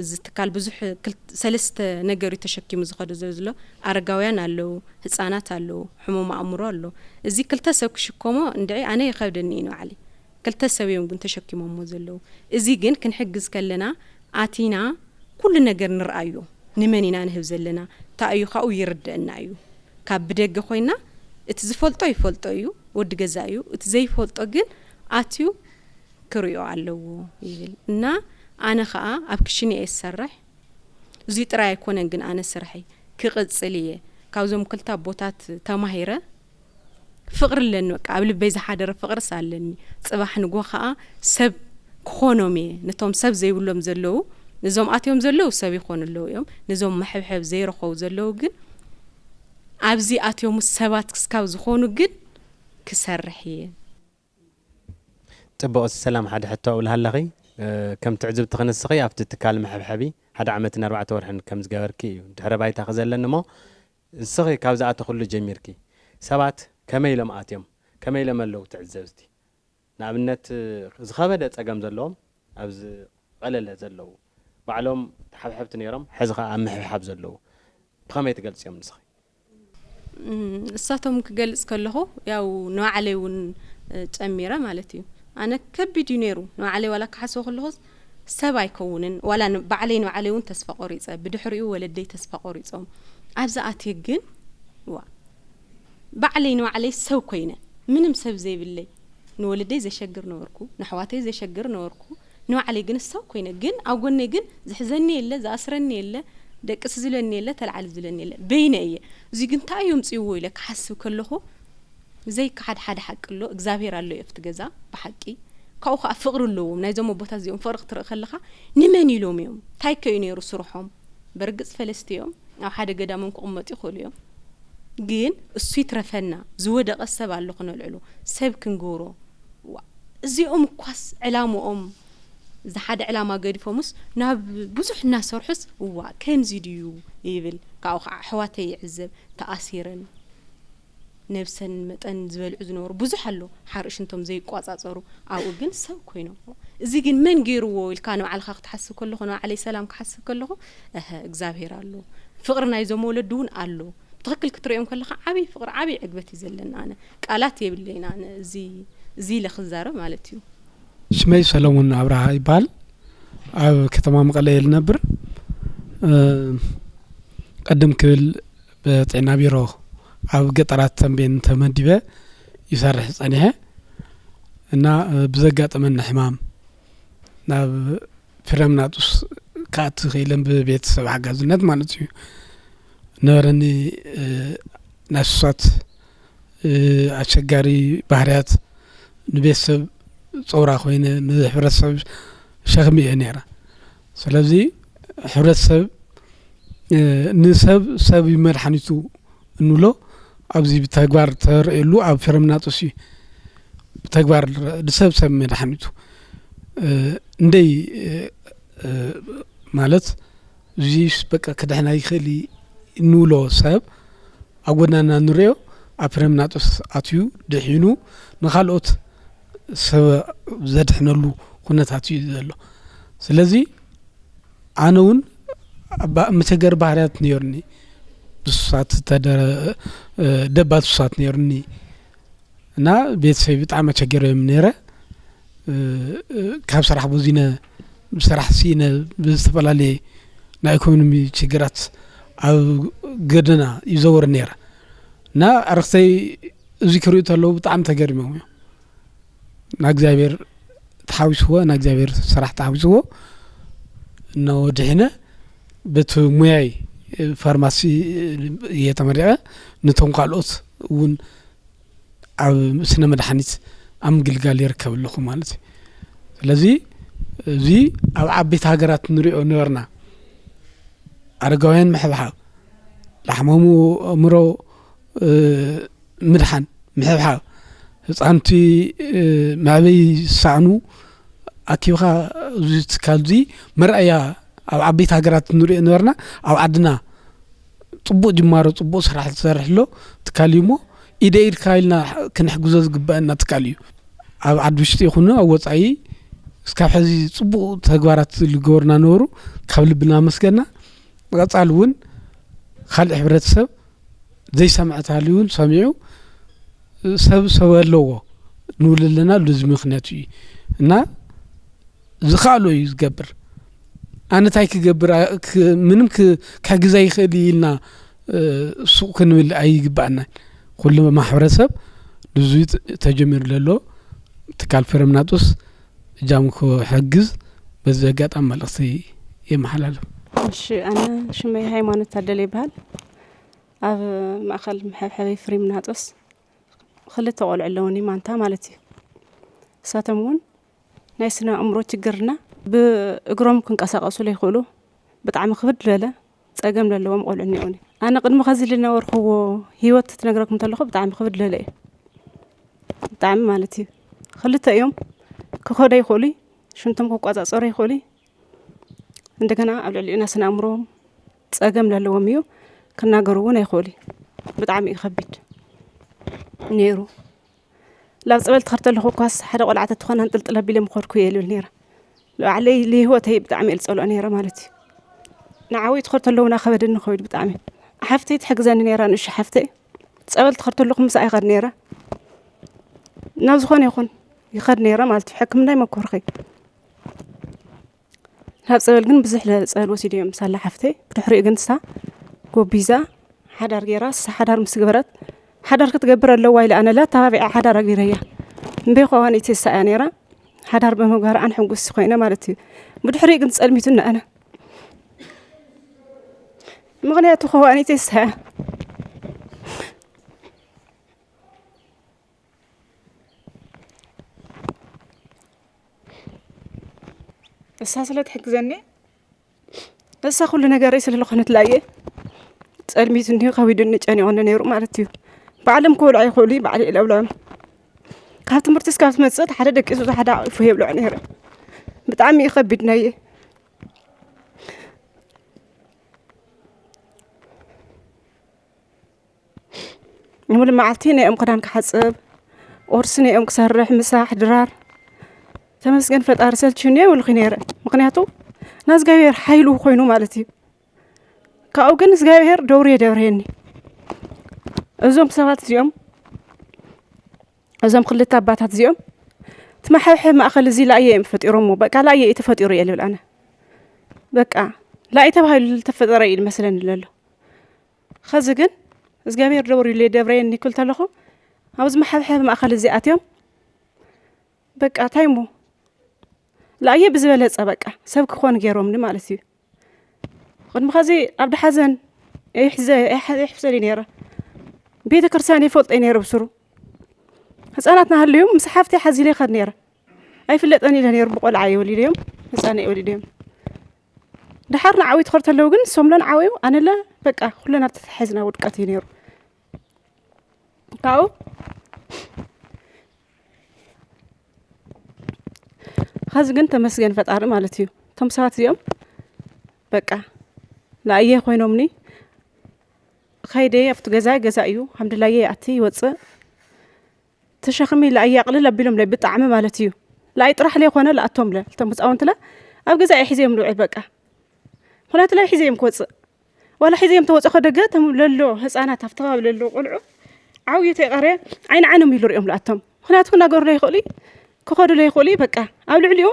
እዚ ትካል ብዙሕ ክል- ሰለስተ ነገር እዩ ተሸኪሙ ዝኸዱ ዘሎ። ኣረጋውያን ኣለዉ፣ ህፃናት ኣለዉ፣ ሕሙም ኣእምሮ ኣሎ። እዚ ክልተ ሰብ ክሽከሞ እንድዒ ኣነ ይኸብደኒ እዩ ንባዕለይ። ክልተ ሰብ እዮም ግን ተሸኪሞሞ ዘለዉ። እዚ ግን ክንሕግዝ ከለና ኣቲና ኩሉ ነገር ንርኣዮ። ንመን ኢና ንህብ ዘለና? እንታይ እዩ ካብኡ ይርድአና እዩ። ካብ ብደገ ኮይና እቲ ዝፈልጦ ይፈልጦ እዩ፣ ወዲ ገዛ እዩ። እቲ ዘይፈልጦ ግን ኣትዩ ክርእዮ ኣለዎ ይብል እና ኣነ ኸኣ ኣብ ክሽነ እየ ዝሰርሕ። እዙይ ጥራይ ኣይኮነን ግን ኣነ ስርሐይ ክቕጽል እየ። ካብዞም ክልተ ኣቦታት ተማሂረ ፍቕሪ ኣለኒ፣ በቃ ኣብ ልበይ ዝሓደረ ፍቕርስ ኣለኒ። ጽባሕ ንጎ ኸኣ ሰብ ክኾኖም እየ፣ ነቶም ሰብ ዘይብሎም ዘለዉ፣ ነዞም ኣትዮም ዘለዉ ሰብ ይኾኑ ኣለዉ እዮም። ነዞም መሐብሐብ ዘይረኸቡ ዘለዉ ግን ኣብዚ ኣትዮም ሰባት ክስካብ ዝኾኑ ግን ክሰርሕ እየ። ጽቡቕ፣ ሰላም፣ ሓደ ሕቶ ኣብልሃለኺ። ከም ትዕዝብቲ ክንስኺ ኣብቲ ትካል መሐብሐቢ ሓደ ዓመትን ኣርባዕተ ወርሕን ከም ዝገበርኪ እዩ ድሕረ ባይታ ክዘለኒ እሞ፣ ንስኺ ካብ ዝኣተኽሉ ጀሚርኪ ሰባት ከመይ ኢሎም ኣትዮም፣ ከመይ ኢሎም ኣለዉ ትዕዘብቲ? ንኣብነት ዝኸበደ ጸገም ዘለዎም፣ ኣብዚ ቀለለ ዘለዉ ባዕሎም ተሓብሐብቲ ነይሮም፣ ሕዚ ኸኣ ኣብ ምሕብሓብ ዘለዉ ብኸመይ ትገልጽዮም ንስኺ? እሳቶም ክገልጽ ከለኹ ያው ንባዕለይ እውን ጨሚረ ማለት እዩ። ኣነ ከቢድ እዩ ነይሩ ንባዕለይ ዋላ ክሓስቦ ከለኹስ ሰብ ኣይከውንን ዋላ ባዕለይ ንባዕለይ እውን ተስፋ ቆሪፀ፣ ብድሕሪኡ ወለደይ ተስፋ ቆሪፆም። ኣብዚ ኣትየ ግን ዋ ባዕለይ ንባዕለይ ሰብ ኮይነ ምንም ሰብ ዘይብለይ ንወለደይ ዘሸግር ነበርኩ፣ ንኣሕዋተይ ዘሸግር ነበርኩ። ንባዕለይ ግን ሰብ ኮይነ ግን ኣብ ጎነይ ግን ዝሕዘኒ የለ፣ ዝኣስረኒ የለ፣ ደቅሲ ዝብለኒ የለ፣ ተልዓሊ ዝብለኒ የለ፣ በይነ እየ። እዚ ግን እንታይ እዮም ፅይዎ ኢለ ክሓስብ ከለኹ ዘይከሓድ ሓደ ሓቂ ኣሎ፣ እግዚኣብሔር ኣሎ ኣብቲ ገዛ ብሓቂ። ካብኡ ከዓ ፍቕሪ ኣለዎም ናይዞም ኣቦታት እዚኦም ፍቕሪ ክትርኢ ከለኻ ንመን ኢሎም እዮም እንታይ ከዩ ነይሩ ስርሖም። በርግፅ ፈለስቲ እዮም ኣብ ሓደ ገዳሞም ክቕመጡ ይኽእሉ እዮም። ግን እሱ ይትረፈና ዝወደቐ ሰብ ኣሎ ክነልዕሎ ሰብ ክንገብሮ እዚኦም እኳስ ዕላምኦም እዚ ሓደ ዕላማ ገዲፎምስ ናብ ብዙሕ እናሰርሑስ እዋ ከምዚ ድዩ ይብል። ካብኡ ከዓ ኣሕዋተይ ይዕዘብ ተኣሲረን ነብሰን መጠን ዝበልዑ ዝነበሩ ብዙሕ ኣሎ ሓርኢ ሽንቶም ዘይቋፃፀሩ ኣብኡ ግን ሰብ ኮይኖም እዚ ግን መን ገይርዎ ኢልካ ንባዕልካ ክትሓስብ ከለኹ ንባዕለይ ሰላም ክሓስብ ከለኹ እሀ እግዚኣብሄር ኣሎ ፍቕሪ ናይዞም ወለዲ እውን ኣሎ ብትኽክል ክትሪኦም ከለኻ ዓብዪ ፍቕሪ ዓብዪ ዕግበት እዩ ዘለኒ ኣነ ቃላት የብለይን ኣነ እዚ እዚ ኢለ ክዛረብ ማለት እዩ። ሽመይ ሰለሙን ኣብርሃ ይበሃል። ኣብ ከተማ መቐለ እየ ዝነብር። ቅድም ክብል ብጥዕና ቢሮ ኣብ ገጠራት ተምቤን ተመዲበ ይሰርሕ ጸኒሐ እና ብዘጋጠመኒ ሕማም ናብ ፍረምናጡስ ክኣቲ ክኢለ ብቤተሰብ ሓጋዝነት ማለት እዩ ነበረኒ ናይ ሱሳት ኣሸጋሪ ባህርያት ንቤተሰብ ፀውራ ኮይነ ንሕብረተሰብ ሸክሚ እየ ነይረ። ስለዚ ሕብረተሰብ ንሰብ ሰብ እዩ መድሓኒቱ እንብሎ ኣብዚ ብተግባር ተርእየሉ ኣብ ፍረምናጦስ እዩ ብተግባር ንሰብ ሰብ መድሓኒቱ እንደይ ማለት እዚስ በቃ ክድሕና ይኽእል እዩ እንብሎ ሰብ ኣብ ጎናና ንሪኦ ኣብ ፍሬምናጦስ ኣትዩ ድሒኑ ንካልኦት ሰብ ዘድሕነሉ ኩነታት እዩ ዘሎ። ስለዚ ኣነ እውን መቸገሪ ባህርያት ነይሩኒ፣ ብሱሳት ደባት ሱሳት ነይሩኒ እና ቤተሰበይ ብጣዕሚ ኣቸገረዮም ነይረ። ካብ ስራሕ በዚነ ብስራሕ ስኢነ ብዝተፈላለየ ናይ ኢኮኖሚ ችግራት ኣብ ገደና ይዘወር ነይረ እና ኣረክተይ እዚ ክሪኡ ተለዉ ብጣዕሚ ተገሪሞም እዮም እና እግዚኣብሔር ተሓዊስዎ እና እግዚኣብሔር ስራሕ ተሓዊስዎ እናወድሕነ በቲ ሙያይ ፋርማሲ እየ ተመሪቐ ነቶም ካልኦት እውን ኣብ ስነ መድሓኒት ኣብ ምግልጋል ይርከብ ኣለኹ ማለት እዩ። ስለዚ እዚ ኣብ ዓበይቲ ሃገራት ንሪኦ ነበርና። ኣረጋውያን ምሕብሓብ፣ ላሕመሙ ኣእምሮ ምድሓን፣ ምሕብሓብ፣ ህፃንቲ መዕበይ ዝሰኣኑ ኣኪብካ፣ እዚ ትካል እዚ መርኣያ ኣብ ዓበይቲ ሃገራት ንሪኦ ነበርና። ኣብ ዓድና ፅቡቅ ጅማሮ፣ ፅቡቅ ስራሕ ዝሰርሕ ኣሎ ትካል እዩ እሞ፣ ኢደ ኢድካ ኢልና ክንሕግዞ ዝግበአና ትካል እዩ። ኣብ ዓዲ ውሽጢ ይኹን ኣብ ወፃኢ እስካብ ሕዚ ፅቡቅ ተግባራት ዝገበሩና ነበሩ። ካብ ልብና ኣመስገና። ብቐፃሊ እውን ካልእ ሕብረተሰብ ዘይሰምዐ ተሃልዩ እውን ሰሚዑ፣ ሰብ ሰብ ኣለዎ ንብል ኣለና። እዚ ምክንያት እዩ እና ዝኸኣሎ እዩ ዝገብር። ኣነ እንታይ ክገብር፣ ምንም ክሕግዝ ኣይኽእል ኢልና ሱቕ ክንብል ኣይግባኣናን። ኩሉ ማሕበረሰብ ንዙ ተጀሚሩ ዘሎ ትካል ፍረምናጦስ እጃሙ ክሕግዝ በዚ ኣጋጣሚ መልእኽቲ የመሓላልፍ። እሺ፣ ኣነ ሽመይ ሃይማኖት ታደለ ይበሃል። ኣብ ማእኸል መሐብሐቢ ፍሬምናጦስ ክልተ ቆልዑ ኣለውኒ፣ ማንታ ማለት እዩ። እሳቶም እውን ናይ ስነ ኣእምሮ ችግርና ብእግሮም ክንቀሳቀሱ ለይኽእሉ ብጣዕሚ ክብድ ዝበለ ጸገም ዘለዎም ቆልዑ እኒኦኒ። ኣነ ቅድሚ ኸዚ ዝነበርክዎ ህይወት ትነግረኩም እንተለኹ ብጣዕሚ ክብድ ዝበለ እዩ። ብጣዕሚ ማለት እዩ። ክልተ እዮም። ክኸዱ ኣይኽእሉ፣ ሽንቶም ክቆጻጸሩ ኣይኽእሉ። እንደገና ኣብ ልዕሊኡ ናይ ስነ ኣእምሮ ጸገም ለለዎም እዩ። ክናገሩ እውን ኣይኽእሉ። ብጣዕሚ እዩ ከቢድ ነይሩ። ላብ ጸበል ትኸድ ተለኹ እኳስ ሓደ ቆልዓ ተትኾን ኣንጥልጥል ኣቢለ ምኸድኩ እየ ልብል ነይረ። ንባዕለይ ንህይወተይ ብጣዕሚ እየ ዝጸልኦ ነይረ ማለት እዩ። ንዓወይ ትኸድ ተለዉ ናኸበደኒ ከቢድ ብጣዕሚ። ሓፍተይ ትሕግዘኒ ነይራ፣ ንእሹ ሓፍተይ። ጸበል ትኸድ ተለኹ ምሳኣ ይኸድ ነይረ። ናብ ዝኾነ ይኹን ይኸድ ነይረ ማለት እዩ። ሕክምና ይመኮርኸይ። ናብ ጸበል ግን ብዙሕ ለ-፣ ጸበል ወሲዱ እዮም ሳላ ሓፍተይ። ብድሕሪኡ ግን ንሳ ጎቢዛ ሓዳር ገይራ፣ ንሳ ሓዳር ምስ ገበረት፣ ሓዳር ክትገብር ኣለዋ ኢለ ኣነ ላ ተባቢዐ ሓዳር ኣግቢረያ። እምበይ ከዋኒት ንሳ እያ ነይራ። ሓዳር ብምግባር ኣነ ሕጉስ ኮይነ ማለት እዩ። ብድሕሪኡ ግን ጸልሚቱኒ ኣነ። ምኽንያቱ ከዋኒት ንሳ እያ። እሳ ስለ ትሕግዘኒ፣ እሳ ኩሉ ነገረይ ስለ ዝኾነት ላየ፣ ጸልሚቱኒ፣ ከቢዱኒ፣ ጨኒቑኒ ነይሩ ማለት እዩ። ባዕሎም ክበልዑ ኣይኽእሉ፣ ባዕለ እየ ለብልዖም። ካብ ትምህርቲ እስካብ ትመጽእ፣ ሓደ ደቂሱ፣ ሓደ ኣቒፉ የብልዖ ነይረ። ብጣዕሚ እዩ ከቢድ ናየ። ሙሉ መዓልቲ ናይኦም ክዳን ክሓጽብ፣ ቁርሲ ናይኦም ክሰርሕ፣ ምሳሕ፣ ድራር። ተመስገን ፈጣሪ ሰልችዩኒ የብልኩ ነይረ። ምኽንያቱ ናእዝጋብሔር ሓይሉ ኮይኑ ማለት እዩ። ካብኡ ግን እግዚኣብሔር ደብሩ የደብረየኒ። እዞም ሰባት እዚኦም፣ እዞም ክልተ ኣባታት እዚኦም፣ እቲ መሐብሐቢ ማእከል እዚ ላየ እዮም ፈጢሮሞ። በቃ ላየ እዩ ተፈጢሩ እየ ልብል ኣነ። በቃ ላየ ተባሂሉ ዝተፈጠረ እዩ ዝመስለኒ ዘሎ። ኸዚ ግን እግዚኣብሔር ደብሩ የደብረየኒ ክብል ተለኹ፣ ኣብዚ መሐብሐቢ ማእከል እዚ ኣትዮም፣ በቃ እንታይ እሞ፣ ላየ ብዝበለጸ በቃ ሰብ ክኾኑ ገይሮምኒ ማለት እዩ። ቅድሚ ኸዚ ኣብ ደሓዘን ይሕዘ-፣ ይሕ-፣ ይሕፍዘኒ ነይረ። ቤተ ክርስቲያን ይፈልጦ ነይረ ብስሩ። ህፃናት ናሃልዮም ምስ ሓፍተይ ሓዚለ ይኸድ ነይረ። ኣይፍለጠን ኢለ ነይሩ፣ ብቆልዓ እየ ወሊደዮም፣ ህፃን እየ ወሊደዮም። ደሓር ንዓው ትኸር ተለዉ ግን፣ ሶምለን ዓወዩ ኣነለ በቃ ኩለና ተተሓሒዝና ውድቀት እዩ ነይሩ። ካብኡ ኸዚ ግን ተመስገን ፈጣሪ ማለት እዩ። እቶም ሰባት እዚኦም በቃ ላእየ ኮይኖምኒ፣ ኸይደ ኣብቲ ገዛ፣ ገዛ እዩ፣ ሓምድላየ ይኣቲ ይወፅእ፣ ተሸኽሚ ላእየ ኣቕልል ኣቢሎምለ ብጣዕሚ ማለት እዩ። ላእይ ጥራሕ ለይኮነ ለኣቶምለ፣ እቶም ህፃውንትለ ኣብ ገዛ እየ ሒዘዮም ልውዕል በቃ። ምኽንያቱ ላይ ሒዘዮም ክወፅእ፣ ዋላ ሒዘዮም ተወፅእ ከደገ፣ እቶም ለሎ ህፃናት ኣብቲ ከባቢ ለሎ ቆልዑ ዓብዩ ተይቀረ ዓይን ዓይኖም ኢሉ ሪኦም ለኣቶም። ምኽንያቱ ክናገሩ ለይኽእሉ፣ ክኸዱ ለይኽእሉ፣ በቃ ኣብ ልዕሊኡ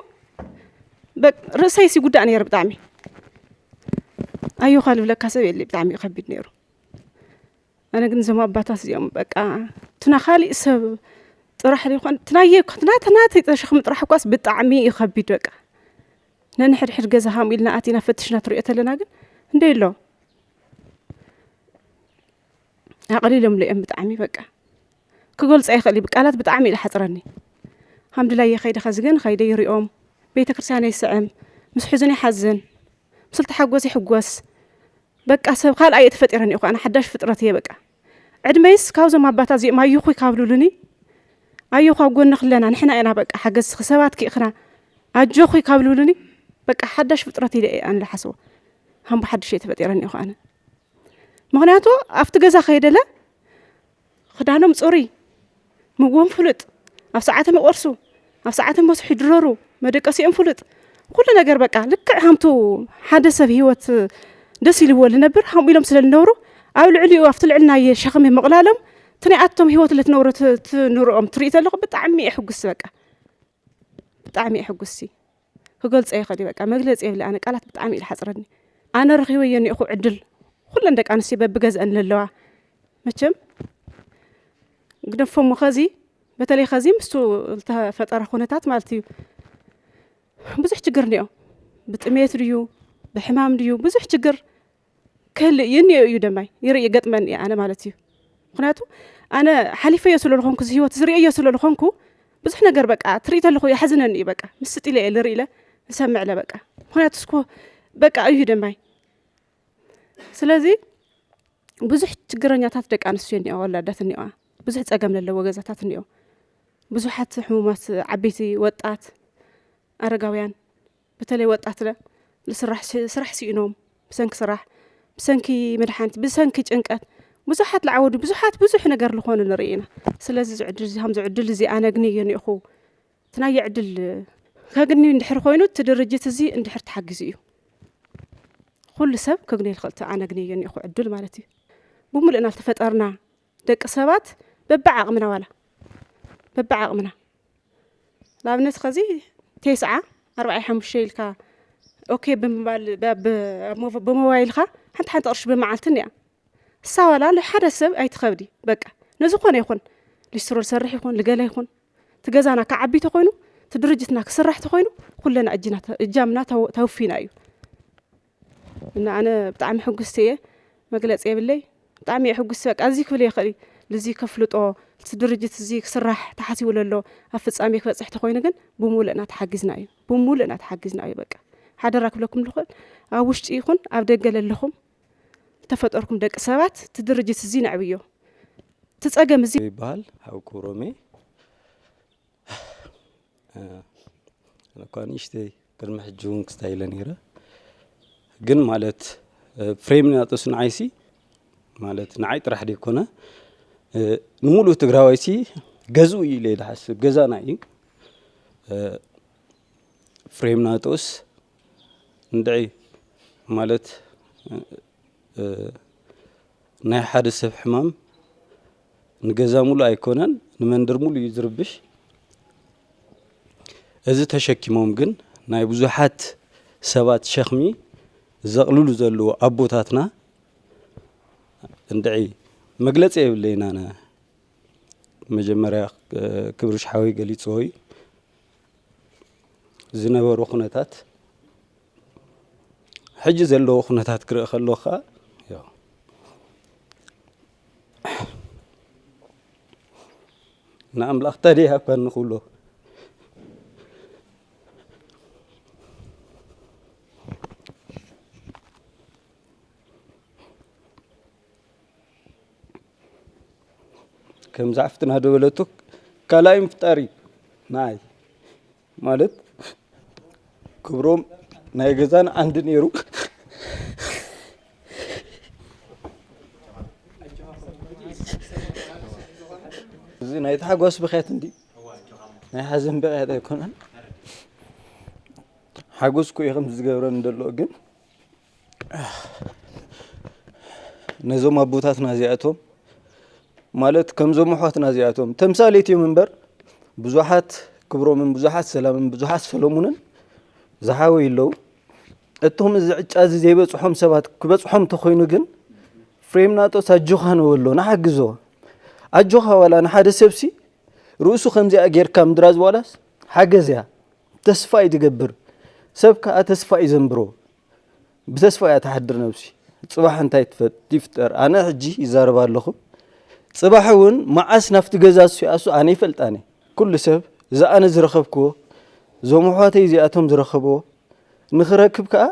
በ-፣ ርእሰይ ሲጉዳእ ነይሩ ብጣዕሚ። ኣዮኻ ልብለካ ሰብ የለ፣ ብጣዕሚ እዩ ከቢድ ነይሩ። ኣነ ግን እዞም ኣባታት እዚኦም በቃ፣ ትናኻሊእ ሰብ ጥራሕ ዘይኮን፣ ትናየ-፣ ትናተ-፣ ናተይ ተሸኽሚ ጥራሕ እኳስ ብጣዕሚ እዩ ከቢድ በቃ። ነንሕድሕድ ገዛ ሃም ኢልና ኣቲና ፈትሽና ትሪኦ ተለና ግን፣ እንደ ኣሎ ኣቕሊሎም ለኦም ብጣዕሚ በቃ። ክገልጾ ኣይኽእል እዩ፣ ብቃላት ብጣዕሚ እዩ ዝሓጽረኒ። ሃምድላይ የኸይደ ኸዚ ግን ኸይደ ይሪኦም። ቤተ ክርስቲያን ይስዕም፣ ምስ ሕዙን ይሓዝን፣ ምስ ተሓጎስ ይሕጎስ። በቃ ሰብ ካልኣ እየ ተፈጢረኒ እኮ ኣነ ሓዳሽ ፍጥረት እየ በቃ። ዕድመይስ ካብዞም ኣባታት እዚኦም ኣዮኹይ ካብ ልብሉኒ፣ ኣዮኹ ኣብ ጎንኺ ኣለና ንሕና ኢና በቃ ሓገዝትኺ ሰባት ክኢኽና ኣጆኹይ ካብ ልብሉኒ በቃ ሓዳሽ ፍጥረት ኢለ እየ ኣነ ዝሓስቦ። ሃምቦ ሓድሽ እየ ተፈጢረኒ እኮ ኣነ። ምኽንያቱ ኣብቲ ገዛ ከይደለ ክዳኖም ጽሩይ፣ ምግቦም ፍሉጥ፣ ኣብ ሰዓቶም ይቆርሱ፣ ኣብ ሰዓቶም በስሑ ይድረሩ፣ መደቀሲኦም ፍሉጥ፣ ኩሉ ነገር በቃ ልክዕ ሃምቱ ሓደ ሰብ ህይወት ደስ ኢልዎ ልነብር ሃምኡ ኢሎም ስለ ልነብሩ ኣብ ልዕሊኡ ኣብቲ ልዕልናየ ሸኽሚ ምቕላሎም እቲ ናይ ኣቶም ህይወት ለትነብሮ ትንርኦም ትርኢ ተለኹ ብጣዕሚ እየ ሕጉስ በቃ ብጣዕሚ እየ ሕጉስ ክገልጾ ይኽእል እዩ በቃ መግለጺ የብለ ኣነ ቃላት ብጣዕሚ እዩ ዝሓጽረኒ ኣነ ረኺበዮ እኒእኹ ዕድል ኩለን ደቂ ኣንስትዮ በብገዝአን ለለዋ መቸም ግደፎ እሞ ኸዚ በተለይ ኸዚ ምስቱ ዝተፈጠረ ኩነታት ማለት እዩ ብዙሕ ችግር እኒኦ ብጥሜት ድዩ ብሕማም ድዩ ብዙሕ ችግር ክህልእ እዩ እኒኦ እዩ ደማይ ይርኢ ገጥመኒ እየ ኣነ ማለት እዩ ምክንያቱ ኣነ ሓሊፈዮ ስለ ዝኾንኩ እዚ ህይወት ዝርእዮ ስለ ዝኾንኩ ብዙሕ ነገር በቃ ትርኢ ተለኹ የሕዝነኒ እዩ በቃ ምስ ስጢለ እየ ልርኢ ኢለ ዝሰምዕ ኢለ በቃ ምክንያቱ እስኮ በቃ እዩ ደማይ ስለዚ ብዙሕ ችግረኛታት ደቂ ኣንስትዮ እኒኦ ወላዳት እኒኦ ብዙሕ ፀገም ለለዎ ገዛታት እኒኦ ብዙሓት ሕሙማት ዓበይቲ ወጣት ኣረጋውያን በተለይ ወጣት ለ ልስራሕ ስራሕ ስኢኖም ብሰንኪ ስራሕ ብሰንኪ መድሓንቲ ብሰንኪ ጭንቀት ብዙሓት ልዓወዱ ብዙሓት ብዙሕ ነገር ልኾኑ ንርኢ ኢና ስለዚ ዝዕድል እዚ ከም ዝዕድል እዚ ኣነግኒ እየ ኒእኹ ትናየ ዕድል ከግኒ እንድሕር ኮይኑ እቲ ድርጅት እዚ እንድሕር ተሓጊዙ እዩ ኩሉ ሰብ ከግኒ ልኽእል ኣነግኒ እየ ኒእኹ ዕድል ማለት እዩ ብምሉእና ልተፈጠርና ደቂ ሰባት በብዓቕምና ዋላ በብዓቕምና ንኣብነት ከዚ ቴስዓ ኣርባዓይ ሓሙሽተ ኢልካ ኦኬ ብምባል ብሞባይልካ ሓንቲ ሓንቲ ቅርሺ ብመዓልቲ እኒኣ እሳ ዋላ ንሓደ ሰብ ኣይትኸብዲ በቃ ንዝኾነ ይኹን ሊስትሮ ዝሰርሕ ይኹን ልገለ ይኹን እቲ ገዛና ክዓቢ ተኾይኑ እቲ ድርጅትና ክስራሕ ተኾይኑ ኩለና እጅና እጃምና ተውፊና እዩ እና ኣነ ብጣዕሚ ሕጉስቲ እየ መግለፂ የብለይ ብጣዕሚ እየ ሕጉስቲ በቃ እዚ ክብል ይኽእል እዩ ልዚ ከፍልጦ እቲ ድርጅት እዚ ክስራሕ ተሓሲቡ ለሎ ኣብ ፍፃሜ ክበፅሕ ተኾይኑ ግን ብሙሉእና ተሓጊዝና እዩ ብሙሉእና ተሓጊዝና እዩ በቃ ሓደራ ክብለኩም ልኽእል ኣብ ውሽጢ ይኹን ኣብ ደገ ለለኹም ተፈጠርኩም ደቂ ሰባት እቲ ድርጅት እዚ ነዕብዮ እቲ ፀገም እዚ ይበሃል ሓው ክብሮሜ እኳ ንእሽተይ ቅድሚ ሕጂ እውን ክስታይ ኢለ ነይረ ግን ማለት ፍሬም ናጦስ ንዓይሲ ማለት ንዓይ ጥራሕ ደይኮነ ንሙሉእ ትግራዋይሲ ገዝኡ እዩ ኢለ ዝሓስብ ገዛና እዩ ፍሬም ናጦስ እንድዒ ማለት ናይ ሓደ ሰብ ሕማም ንገዛ ሙሉእ ኣይኮነን ንመንደር ሙሉእ እዩ ዝርብሽ። እዚ ተሸኪሞም ግን ናይ ብዙሓት ሰባት ሸኽሚ ዘቕልሉ ዘለዉ ኣቦታትና እንድዒ መግለፂ የብለይን ኣነ መጀመርያ ክብርሽ ሓወይ ገሊፅዎ እዩ ዝነበሩ ኩነታት ሕጂ ዘለዎ ኩነታት ክርኢ ከለኹ ከዓ ያው ንኣምላኽ ታዲያ እኳ ንኽብሎ ከም ዛዕፍትና ደበለቱ ካልኣይ ምፍጣር እዩ ንዓይ ማለት ክብሮም ናይ ገዛን ዓንዲ ነይሩ እዚ ናይ ተሓጓስ ብኽያት እንዲ ናይ ሓዘን ብኽያት ኣይኮነን ሓጎስ ኮ እዩ ከም ዝገብረን ዘሎ ግን ነዞም ኣቦታትና እዚኣቶም ማለት ከምዞም ኣሕዋትና እዚኣቶም ተምሳሌት እዮም እምበር ብዙሓት ክብሮምን ብዙሓት ሰላምን ብዙሓት ሰለሙንን ዝሓወዩ ኣለዉ። እቶም እዚ ዕጫ እዚ ዘይበፅሖም ሰባት ክበፅሖም እንተኾይኑ ግን ፍሬም ናጦስ ኣጆኻ ንበሎ ንሓግዞ ኣጆኻ ዋላ ንሓደ ሰብሲ ርእሱ ከምዚኣ ጌርካ ምድራዝ ዋላስ ሓገዝ እያ ተስፋ እዩ ትገብር ሰብ ከዓ ተስፋ እዩ ዘንብሮ ብተስፋ እያ ትሓድር ነብሲ። ፅባሕ እንታይ ይፍጠር? ኣነ ሕጂ ይዛረብ ኣለኹ። ፅባሕ እውን መዓስ ናብቲ ገዛ እሱ ይኣሱ ኣነ ይፈልጥ ኣነ። ኩሉ ሰብ እዚ ኣነ ዝረኸብክዎ፣ እዞም ኣሕዋተይ እዚኣቶም ዝረኸብዎ ንኽረክብ ከኣ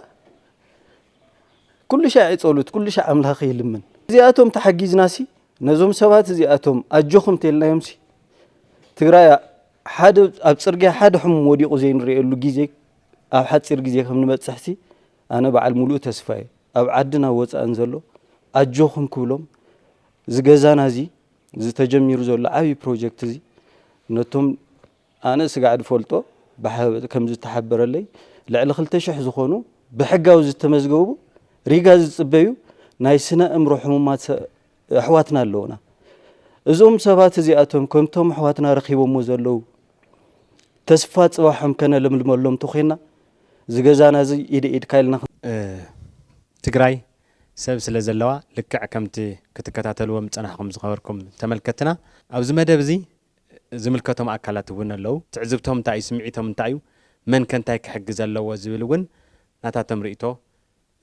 ኩሉ ሻዕ ይጸሉት፣ ኩሉ ሻዕ ኣምላኽ ይልምን። እዚኣቶም ተሓጊዝናሲ ነዞም ሰባት እዚኣቶም ኣጆኹም ተልናዮምሲ ትግራይ ሓደ ኣብ ጽርግያ ሓደ ሕሙም ወዲቑ ዘይንርእየሉ ግዜ ኣብ ሓጺር ግዜ ከም ንበጽሕሲ ኣነ በዓል ሙሉእ ተስፋ እየ። ኣብ ዓድን ኣብ ወጻእን ዘሎ ኣጆኹም ክብሎም፣ እዚ ገዛና እዚ፣ እዚ ተጀሚሩ ዘሎ ዓብዪ ፕሮጀክት እዚ ነቶም ኣነ ስጋዕ ዝፈልጦ ብሓ-፣ ከም ዝተሓበረለይ ልዕሊ ክልተ ሽሕ ዝኾኑ ብሕጋዊ ዝተመዝገቡ ሪጋ ዝጽበዩ ናይ ስነ እምሮ ሕሙማት ሰ-፣ ኣሕዋትና ኣለውና። እዞም ሰባት እዚኣቶም ከምቶም ኣሕዋትና ረኺቦሞ ዘለዉ ተስፋ ጽባሖም ከነለምልመሎም ተኾይና እዚ ገዛና እዚ ኢደ ኢድካ ኢልና እ፣ ትግራይ ሰብ ስለ ዘለዋ ልክዕ ከምቲ ክትከታተልዎም ዝጸናሕኩም ዝኸበርኩም ተመልከትና ኣብዚ መደብ እዚ ዝምልከቶም ኣካላት እውን ኣለዉ። ትዕዝብቶም እንታይ እዩ? ስምዒቶም እንታይ እዩ? መን ከ እንታይ ክሕግዝ ኣለዎ ዝብል እውን ናታቶም ርእይቶ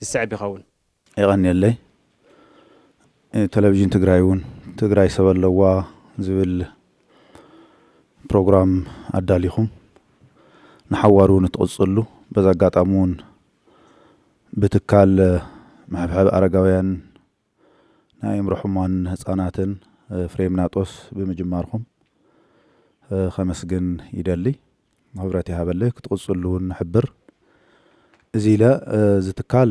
ዝስዕብ ይኸውን። የቐንየለይ። እ፣ ቴሌቪዥን ትግራይ እውን ትግራይ ሰብ ኣለዋ ዝብል ፕሮግራም ኣዳሊኹም ንሓዋሩ ንትቕጽሉ፣ በዚ ኣጋጣሚ እውን ብትካል፣ እ፣ ምሕብሓብ ኣረጋውያን ናይ ኣእምሮ ሕሙማን ህጻናትን፣ እ፣ ፍሬምናጦስ ብምጅማርኩም፣ እ፣ ከመስግን ይደሊ። ክብረት ይሃበለይ፣ ክትቕጽሉ እውን ንሕብር። እዚ ኢለ፣ እ፣ እዚ ትካል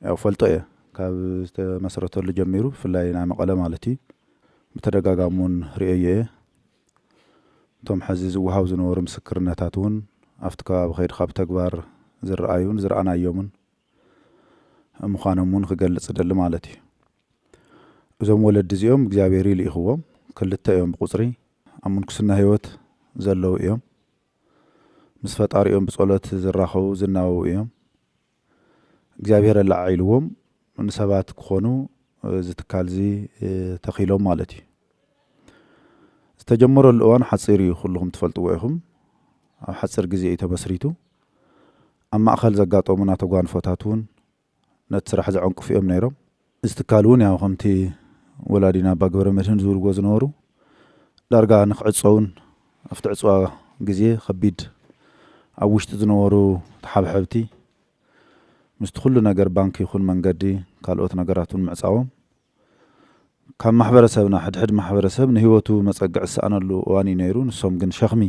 ያው ፈልጦ እየ፣ ካብ ዝተመስረተሉ ጀሚሩ፣ ብፍላይ ናይ መቐለ ማለት እዩ፣ ብተደጋጋሚ እውን ርእየዮ እየ። እቶም ሕዚ ዝወሃቡ ዝነበሩ ምስክርነታት እውን ኣብቲ ከባቢ ከይድካ ብተግባር ዝረኣዩን ዝረኣናዮምን ምዃኖም እውን ክገልጽ እደሊ ማለት እዩ። እዞም ወለዲ እዚኦም እግዚኣብሔር እዩ ልኢኽዎም። ክልተ እዮም ብቁጽሪ። ኣብ ምንኩስና ህይወት ዘለዉ እዮም። ምስ ፈጣሪኦም ብጸሎት ዝራኸቡ ዝናበቡ እዮም። እግዚኣብሔር ኣላዓዒልዎም ንሰባት ክኾኑ እዚ ትካል እዚ ተኺሎም ማለት እዩ። ዝተጀመረሉ እዋን ሓጺር እዩ፣ ኩልኹም ትፈልጥዎ ኢኹም። ኣብ ሓጺር ግዜ እዩ ተመስሪቱ። ኣብ ማእኸል ዘጋጠሙና ተጓንፎታት እውን ነቲ ስራሕ ዘዐንቅፉ እዮም ነይሮም። እዚ ትካል እውን ያው ከምቲ ወላዲና ኣባ ገብረ መድህን ዝብልዎ ዝነበሩ ዳርጋ ንክዕጸውን ኣብቲ ዕጽዋ ግዜ ከቢድ ኣብ ውሽጢ ዝነበሩ ተሓብሐብቲ ምስቲ ኩሉ ነገር ባንክ ይኹን መንገዲ ካልኦት ነገራት እውን ምዕጻዎም ካብ ማሕበረሰብና ሕድሕድ ማሕበረሰብ ንህይወቱ መጸግዕ ዝሰኣነሉ እዋን እዩ ነይሩ። ንሶም ግን ሸኽሚ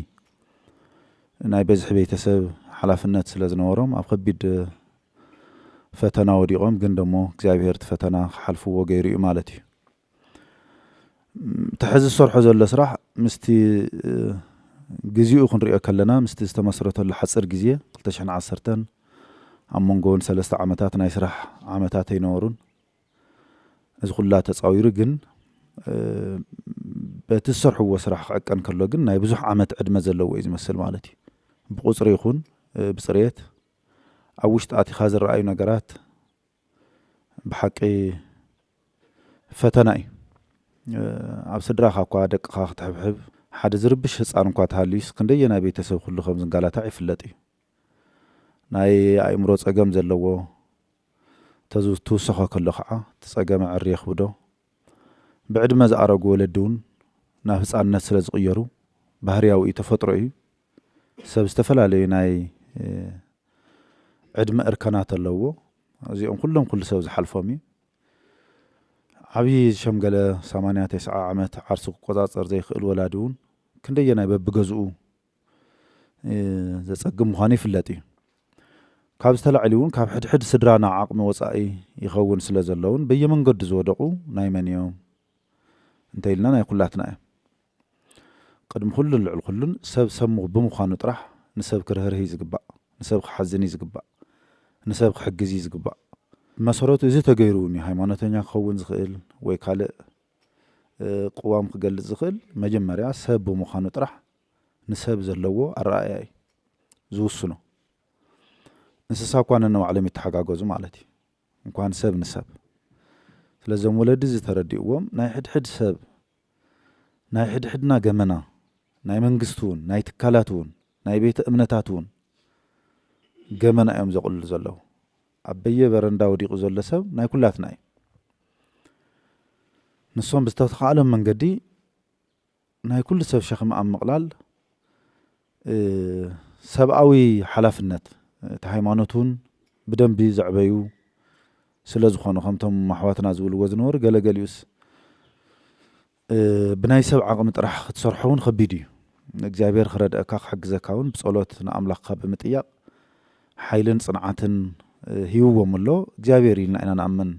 ናይ በዝሒ ቤተሰብ ሓላፍነት ስለ ዝነበሮም ኣብ ከቢድ ፈተና ወዲቖም፣ ግን ደሞ እግዚኣብሔር እቲ ፈተና ክሓልፍዎ ገይሩ እዩ ማለት እዩ። እቲ ሕዚ ዝሰርሖ ዘሎ ስራሕ ምስቲ፣ እ፣ ግዜኡ ክንሪኦ ከለና ምስቲ ዝተመስረተሉ ሓፂር ግዜ ክልተ ሽሕን ዓሰርተን ኣብ መንጎ እውን ሰለስተ ዓመታት ናይ ስራሕ ዓመታት ኣይነበሩን። እዚ ኩላ ተፃዊሩ ግን፣ እ፣ በቲ ዝሰርሕዎ ስራሕ ክዕቀን ከሎ ግን ናይ ብዙሕ ዓመት ዕድመ ዘለዎ እዩ ዝመስል ማለት እዩ። ብቁፅሪ ይኹን፣ እ፣ ብፅሬት ኣብ ውሽጢ ኣቲኻ ዝረኣዩ ነገራት ብሓቂ ፈተና እዩ። እ፣ ኣብ ስድራኻ እኳ ደቅኻ ክትሕብሕብ፣ ሓደ ዝርብሽ ህፃን እኳ ተሃልዩስ ክንደየናይ ቤተሰብ ኩሉ ከም ዝንጋላታዕ ይፍለጥ እዩ። ናይ ኣእምሮ ፀገም ዘለዎ ተዝ-፣ ትውሰኾ ከሎ ከዓ እቲ ፀገም ኣዕሪ የኽብዶ። ብዕድመ ዝኣረጉ ወለዲ እውን ናብ ህፃንነት ስለ ዝቕየሩ ባህርያዊ እዩ፣ ተፈጥሮ እዩ። ሰብ ዝተፈላለዩ ናይ፣ እ፣ ዕድመ እርከናት ኣለዎ። እዚኦም ኩሎም ኩሉ ሰብ ዝሓልፎም እዩ። ዓብዪ ዝሸምገለ ሰማንያ ተስዓ ዓመት ዓርሱ ክቆጻጸር ዘይክእል ወላዲ እውን ክንደየናይ በብገዝኡ፣ እ፣ ዘጸግም ምዃኑ ይፍለጥ እዩ። ካብዚ ተላዒሉ እውን ካብ ሕድሕድ ስድራና ዓቕሚ ወጻኢ ይኸውን ስለ ዘሎ እውን በየመንገዱ ዝወደቑ ናይ መን እዮም እንተኢልና ናይ ኩላትና እዮም። ቅድሚ ኩሉን ልዕሊ ኩሉን ሰብ ሰብ ምኹ-፣ ብምዃኑ ጥራሕ ንሰብ ክርህርህ እዩ ዝግባእ፣ ንሰብ ክሓዝን እዩ ዝግባእ፣ ንሰብ ክሕግዝ እዩ ዝግባእ። ብመሰረቱ እዚ ተገይሩ እውን እዩ ሃይማኖተኛ ክኸውን ዝኽእል ወይ ካልእ፣ እ፣ ቅዋም ክገልጽ ዝኽእል መጀመርያ ሰብ ብምዃኑ ጥራሕ ንሰብ ዘለዎ ኣረኣእያ እዩ ዝውስኖ። እንስሳ እኳ ነንባዕሎም ይተሓጋገዙ ማለት እዩ። እንኳን ሰብ ንሰብ። ስለዞም ወለዲ እዚ ተረዲእዎም ናይ ሕድሕድ ሰብ፣ ናይ ሕድሕድና ገመና፣ ናይ መንግስቲ እውን፣ ናይ ትካላት እውን፣ ናይ ቤተ እምነታት እውን ገመና እዮም ዘቕልሉ ዘለዉ። ኣብ በየ በረንዳ ወዲቑ ዘሎ ሰብ ናይ ኩላትና እዩ። ንሶም ብዝተኻእሎም መንገዲ ናይ ኩሉ ሰብ ሸኽሚ ኣብ ምቕላል፣ ሰብኣዊ ሓላፍነት፣ እቲ ሃይማኖት እውን ብደንቢ ዘዕበዩ ስለ ዝኾኑ፣ ከምቶም ኣሕዋትና ዝብልዎ ዝነበሩ፣ ገለገሊኡስ ብናይ ሰብ ዓቕሚ ጥራሕ ክትሰርሖ እውን ከቢድ እዩ። እግዚኣብሔር ክረድአካ ክሕግዘካ እውን ብጸሎት ንኣምላኽካ ብምጥያቕ ሓይልን ጽንዓትን ሂብዎም ኣሎ። እግዚኣብሔር ኢልና ኢና ንኣምን።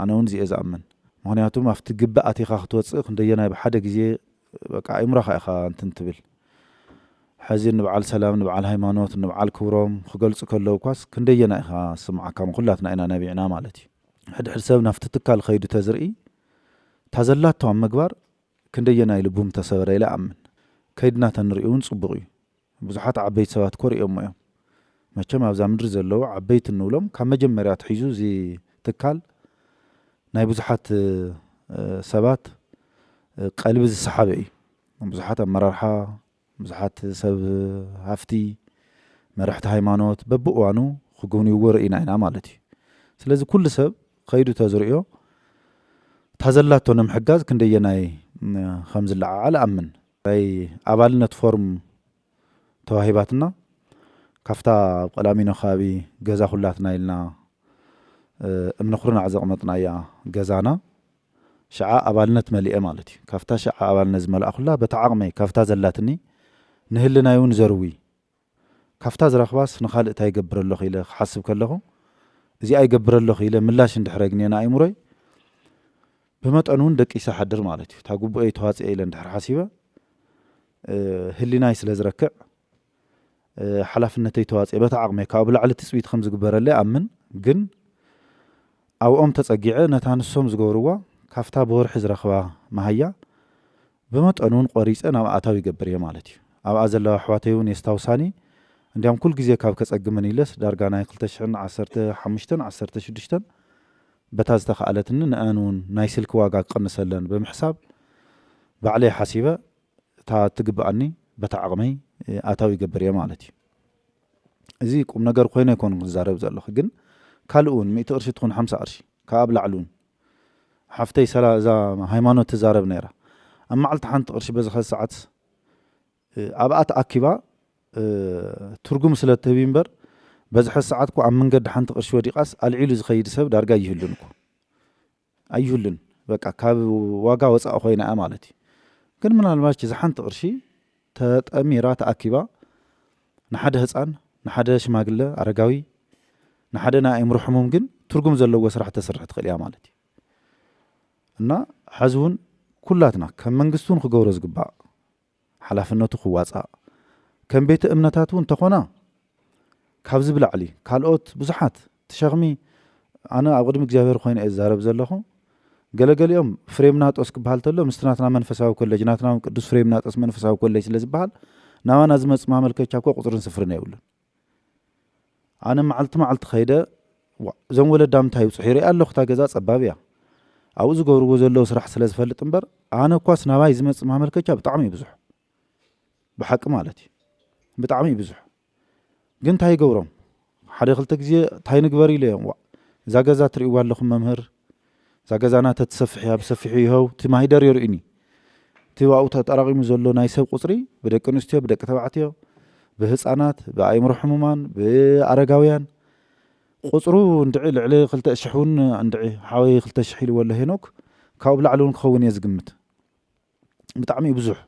ኣነ እውን እዚየ ዝኣምን። ምኽንያቱም ኣብቲ ግብእ ኣቲኻ ክትወፅእ ክንደየናይ ብሓደ ግዜ በቃ ኣይምራኻ ኢኻ እንትን ትብል። ሕዚ ንበዓል ሰላም፣ ንበዓል ሃይማኖት፣ ንበዓል ክብሮም ክገልፁ ከለዉ እኳስ ክንደየና ኢኻ ስምዓካ? ኩላትና ኢና ነቢዕና ማለት እዩ። ሕድሕድ ሰብ ናብቲ ትካል ከይዱ ተዝርኢ እታ ዘላቶ ኣብ ምግባር ክንደየናይ ልቡ ምተሰበረ ኢለ ኣምን። ከይድና ተንርኢ እውን ፅቡቕ እዩ። ብዙሓት ዓበይቲ ሰባት እኮ ርእዮሞ እዮም። መቸም ኣብዛ ምድሪ ዘለዉ ዓበይቲ እንብሎም ካብ መጀመርያ ኣትሒዙ እዚ ትካል ናይ ብዙሓት ሰባት ቀልቢ ዝሰሓበ እዩ። ብዙሓት ኣመራርሓ፣ ብዙሓት ሰብ ሃፍቲ፣ መራሕቲ ሃይማኖት በብእዋኑ ክጉብንይዎ ርኢና ኢና ማለት እዩ። ስለዚ ኩሉ ሰብ ከይዱ ተዝርእዮ እታ ዘላቶ ንምሕጋዝ ክንደየናይ ከም ዝለዓዓል ኣምን። ናይ ኣባልነት ፎርም ተዋሂባትና ካብታ ኣብ ቀላሚኖ ከባቢ ገዛ ኩላትና ኢልና እምኒ ኩርናዕ ዘቕመጥናያ ገዛና ሽዓ ኣባልነት መሊኤ ማለት እዩ። ካብታ ሽዓ ኣባልነት ዝመልኣኹላ በታ ዓቕመይ ካብታ ዘላትኒ ንህልናይ እውን ዘርዊ ካብታ ዝረኽባስ ንኻልእ እንታይ ይገብር ኣለኹ ኢለ ክሓስብ ከለኹ እዚኣ ይገብር ኣለኹ ኢለ ምላሽ እንድሕር ኣግንየ ንኣእምሮይ ብመጠኑ እውን ደቂሰ ሓድር ማለት እዩ። እታ ግቡኤይ ተዋፅኤ ኢለ እንድሕር ሓሲበ ህሊናይ ስለ ዝረክዕ ሓላፍነተይ ተዋፅኤ በታ ዓቕመይ ካብኡ ብላዕሊ ትፅቢት ከም ዝግበረለይ ኣምን። ግን ኣብኦም ተፀጊዐ ነታ ንሶም ዝገብርዋ ካብታ ብወርሒ ዝረኽባ መሃያ ብመጠኑ እውን ቆሪፀ ናብ ኣታዊ ይገብር እየ ማለት እዩ። ኣብኣ ዘለዋ ኣሕዋተይ እውን የስታውሳኒ። እንዲያም ኩል ግዜ ካብ ከፀግመን ኢለስ ዳርጋ ናይ ክልተ ሽሕን ዓሰርተ ሓሙሽተን ዓሰርተ ሽዱሽተን በታ ዝተኸኣለትኒ ንኣን እውን ናይ ስልኪ ዋጋ ክቕንሰለን ብምሕሳብ ባዕለይ ሓሲበ እታ ትግብኣኒ በታ ዓቕመይ ኣታዊ ይገብር እየ ማለት እዩ። እዚ ቁም ነገር ኮይነ ኣይኮን ክዛረብ ዘለኹ፣ ግን ካልእ እውን ሚእቲ ቅርሺ ትኹን ሓምሳ ቅርሺ ካብ ኣብ ላዕሊ እውን ሓፍተይ ሰላ እዛ ሃይማኖት ትዛረብ ነይራ። ኣብ መዓልቲ ሓንቲ ቅርሺ በዚ ኸዚ ሰዓት ኣብኣ ተኣኪባ ትርጉም ስለ ትህብ እምበር በዚ ሐዚ ሰዓት እኮ ኣብ መንገዲ ሓንቲ ቅርሺ ወዲቓስ ኣልዒሉ ዝኸይድ ሰብ ዳርጋ ኣይህሉን እኮ ኣይህሉን። በቃ ካብ ዋጋ ወፃኢ ኮይና እያ ማለት እዩ። ግን ምናልባች እዚ ሓንቲ ቅርሺ ተጠሚራ ተኣኪባ ንሓደ ህፃን፣ ንሓደ ሽማግለ ኣረጋዊ፣ ንሓደ ናይ ኣእምሮ ሕሙም ግን ትርጉም ዘለዎ ስራሕ ተስርሕ ትኽእል እያ ማለት እዩ። እና ሐዚ እውን ኩላትና ከም መንግስቲ እውን ክገብሮ ዝግባእ ሓላፍነቱ ክዋፃእ ከም ቤተ እምነታት እውን እንተኾና ካብዚ ብላዕሊ ካልኦት ብዙሓት ትሸኽሚ ኣነ ኣብ ቅድሚ እግዚኣብሔር ኮይነ እየ ዝዛረብ ዘለኹ። ገለገሊኦም ፍሬምናጦስ ክበሃል ተሎ ምስቲ ናትና መንፈሳዊ ኮሌጅ ናትና ቅዱስ ፍሬምናጦስ መንፈሳዊ ኮሌጅ ስለ ዝበሃል ናባና ዝመፅ ማመልከቻ እኮ ቁፅርን ስፍርን የብሉን። ኣነ መዓልቲ መዓልቲ ከይደ እዞም ወለዳ ምንታይ ይብፅሑ ይርኢ ኣለኹ። እታ ገዛ ፀባብ እያ። ኣብኡ ዝገብርዎ ዘለዉ ስራሕ ስለ ዝፈልጥ እምበር ኣነ እኳስ ናባይ ዝመፅእ ማመልከቻ ብጣዕሚ እዩ ብዙሕ። ብሓቂ ማለት እዩ ብጣዕሚ እዩ ብዙሕ። ግን እንታይ ይገብሮም ሓደ ክልተ ግዜ እንታይ ንግበር ኢለ እዮም ዋ እዛ ገዛ ትርእይዋ ኣለኹም መምህር እዛ ገዛና ተትሰፍሕ እያ ብሰፊሑ ይኸው እቲ ማሂደር የርእዩኒ። እቲ ኣብኡ ተጠራቒሙ ዘሎ ናይ ሰብ ቁፅሪ ብደቂ ኣንስትዮ ብደቂ ተባዕትዮ ብህፃናት ብኣእምሮ ሕሙማን ብኣረጋውያን ቁፅሩ እንድዒ ልዕሊ ክልተ ሽሕ እውን እንድዒ ሓወይ ክልተ ሽሕ ኢልዎ ኣሎ ሄኖክ ካብኡ ብላዕሊ እውን ክኸውን እየ ዝግምት። ብጣዕሚ እዩ ብዙሕ።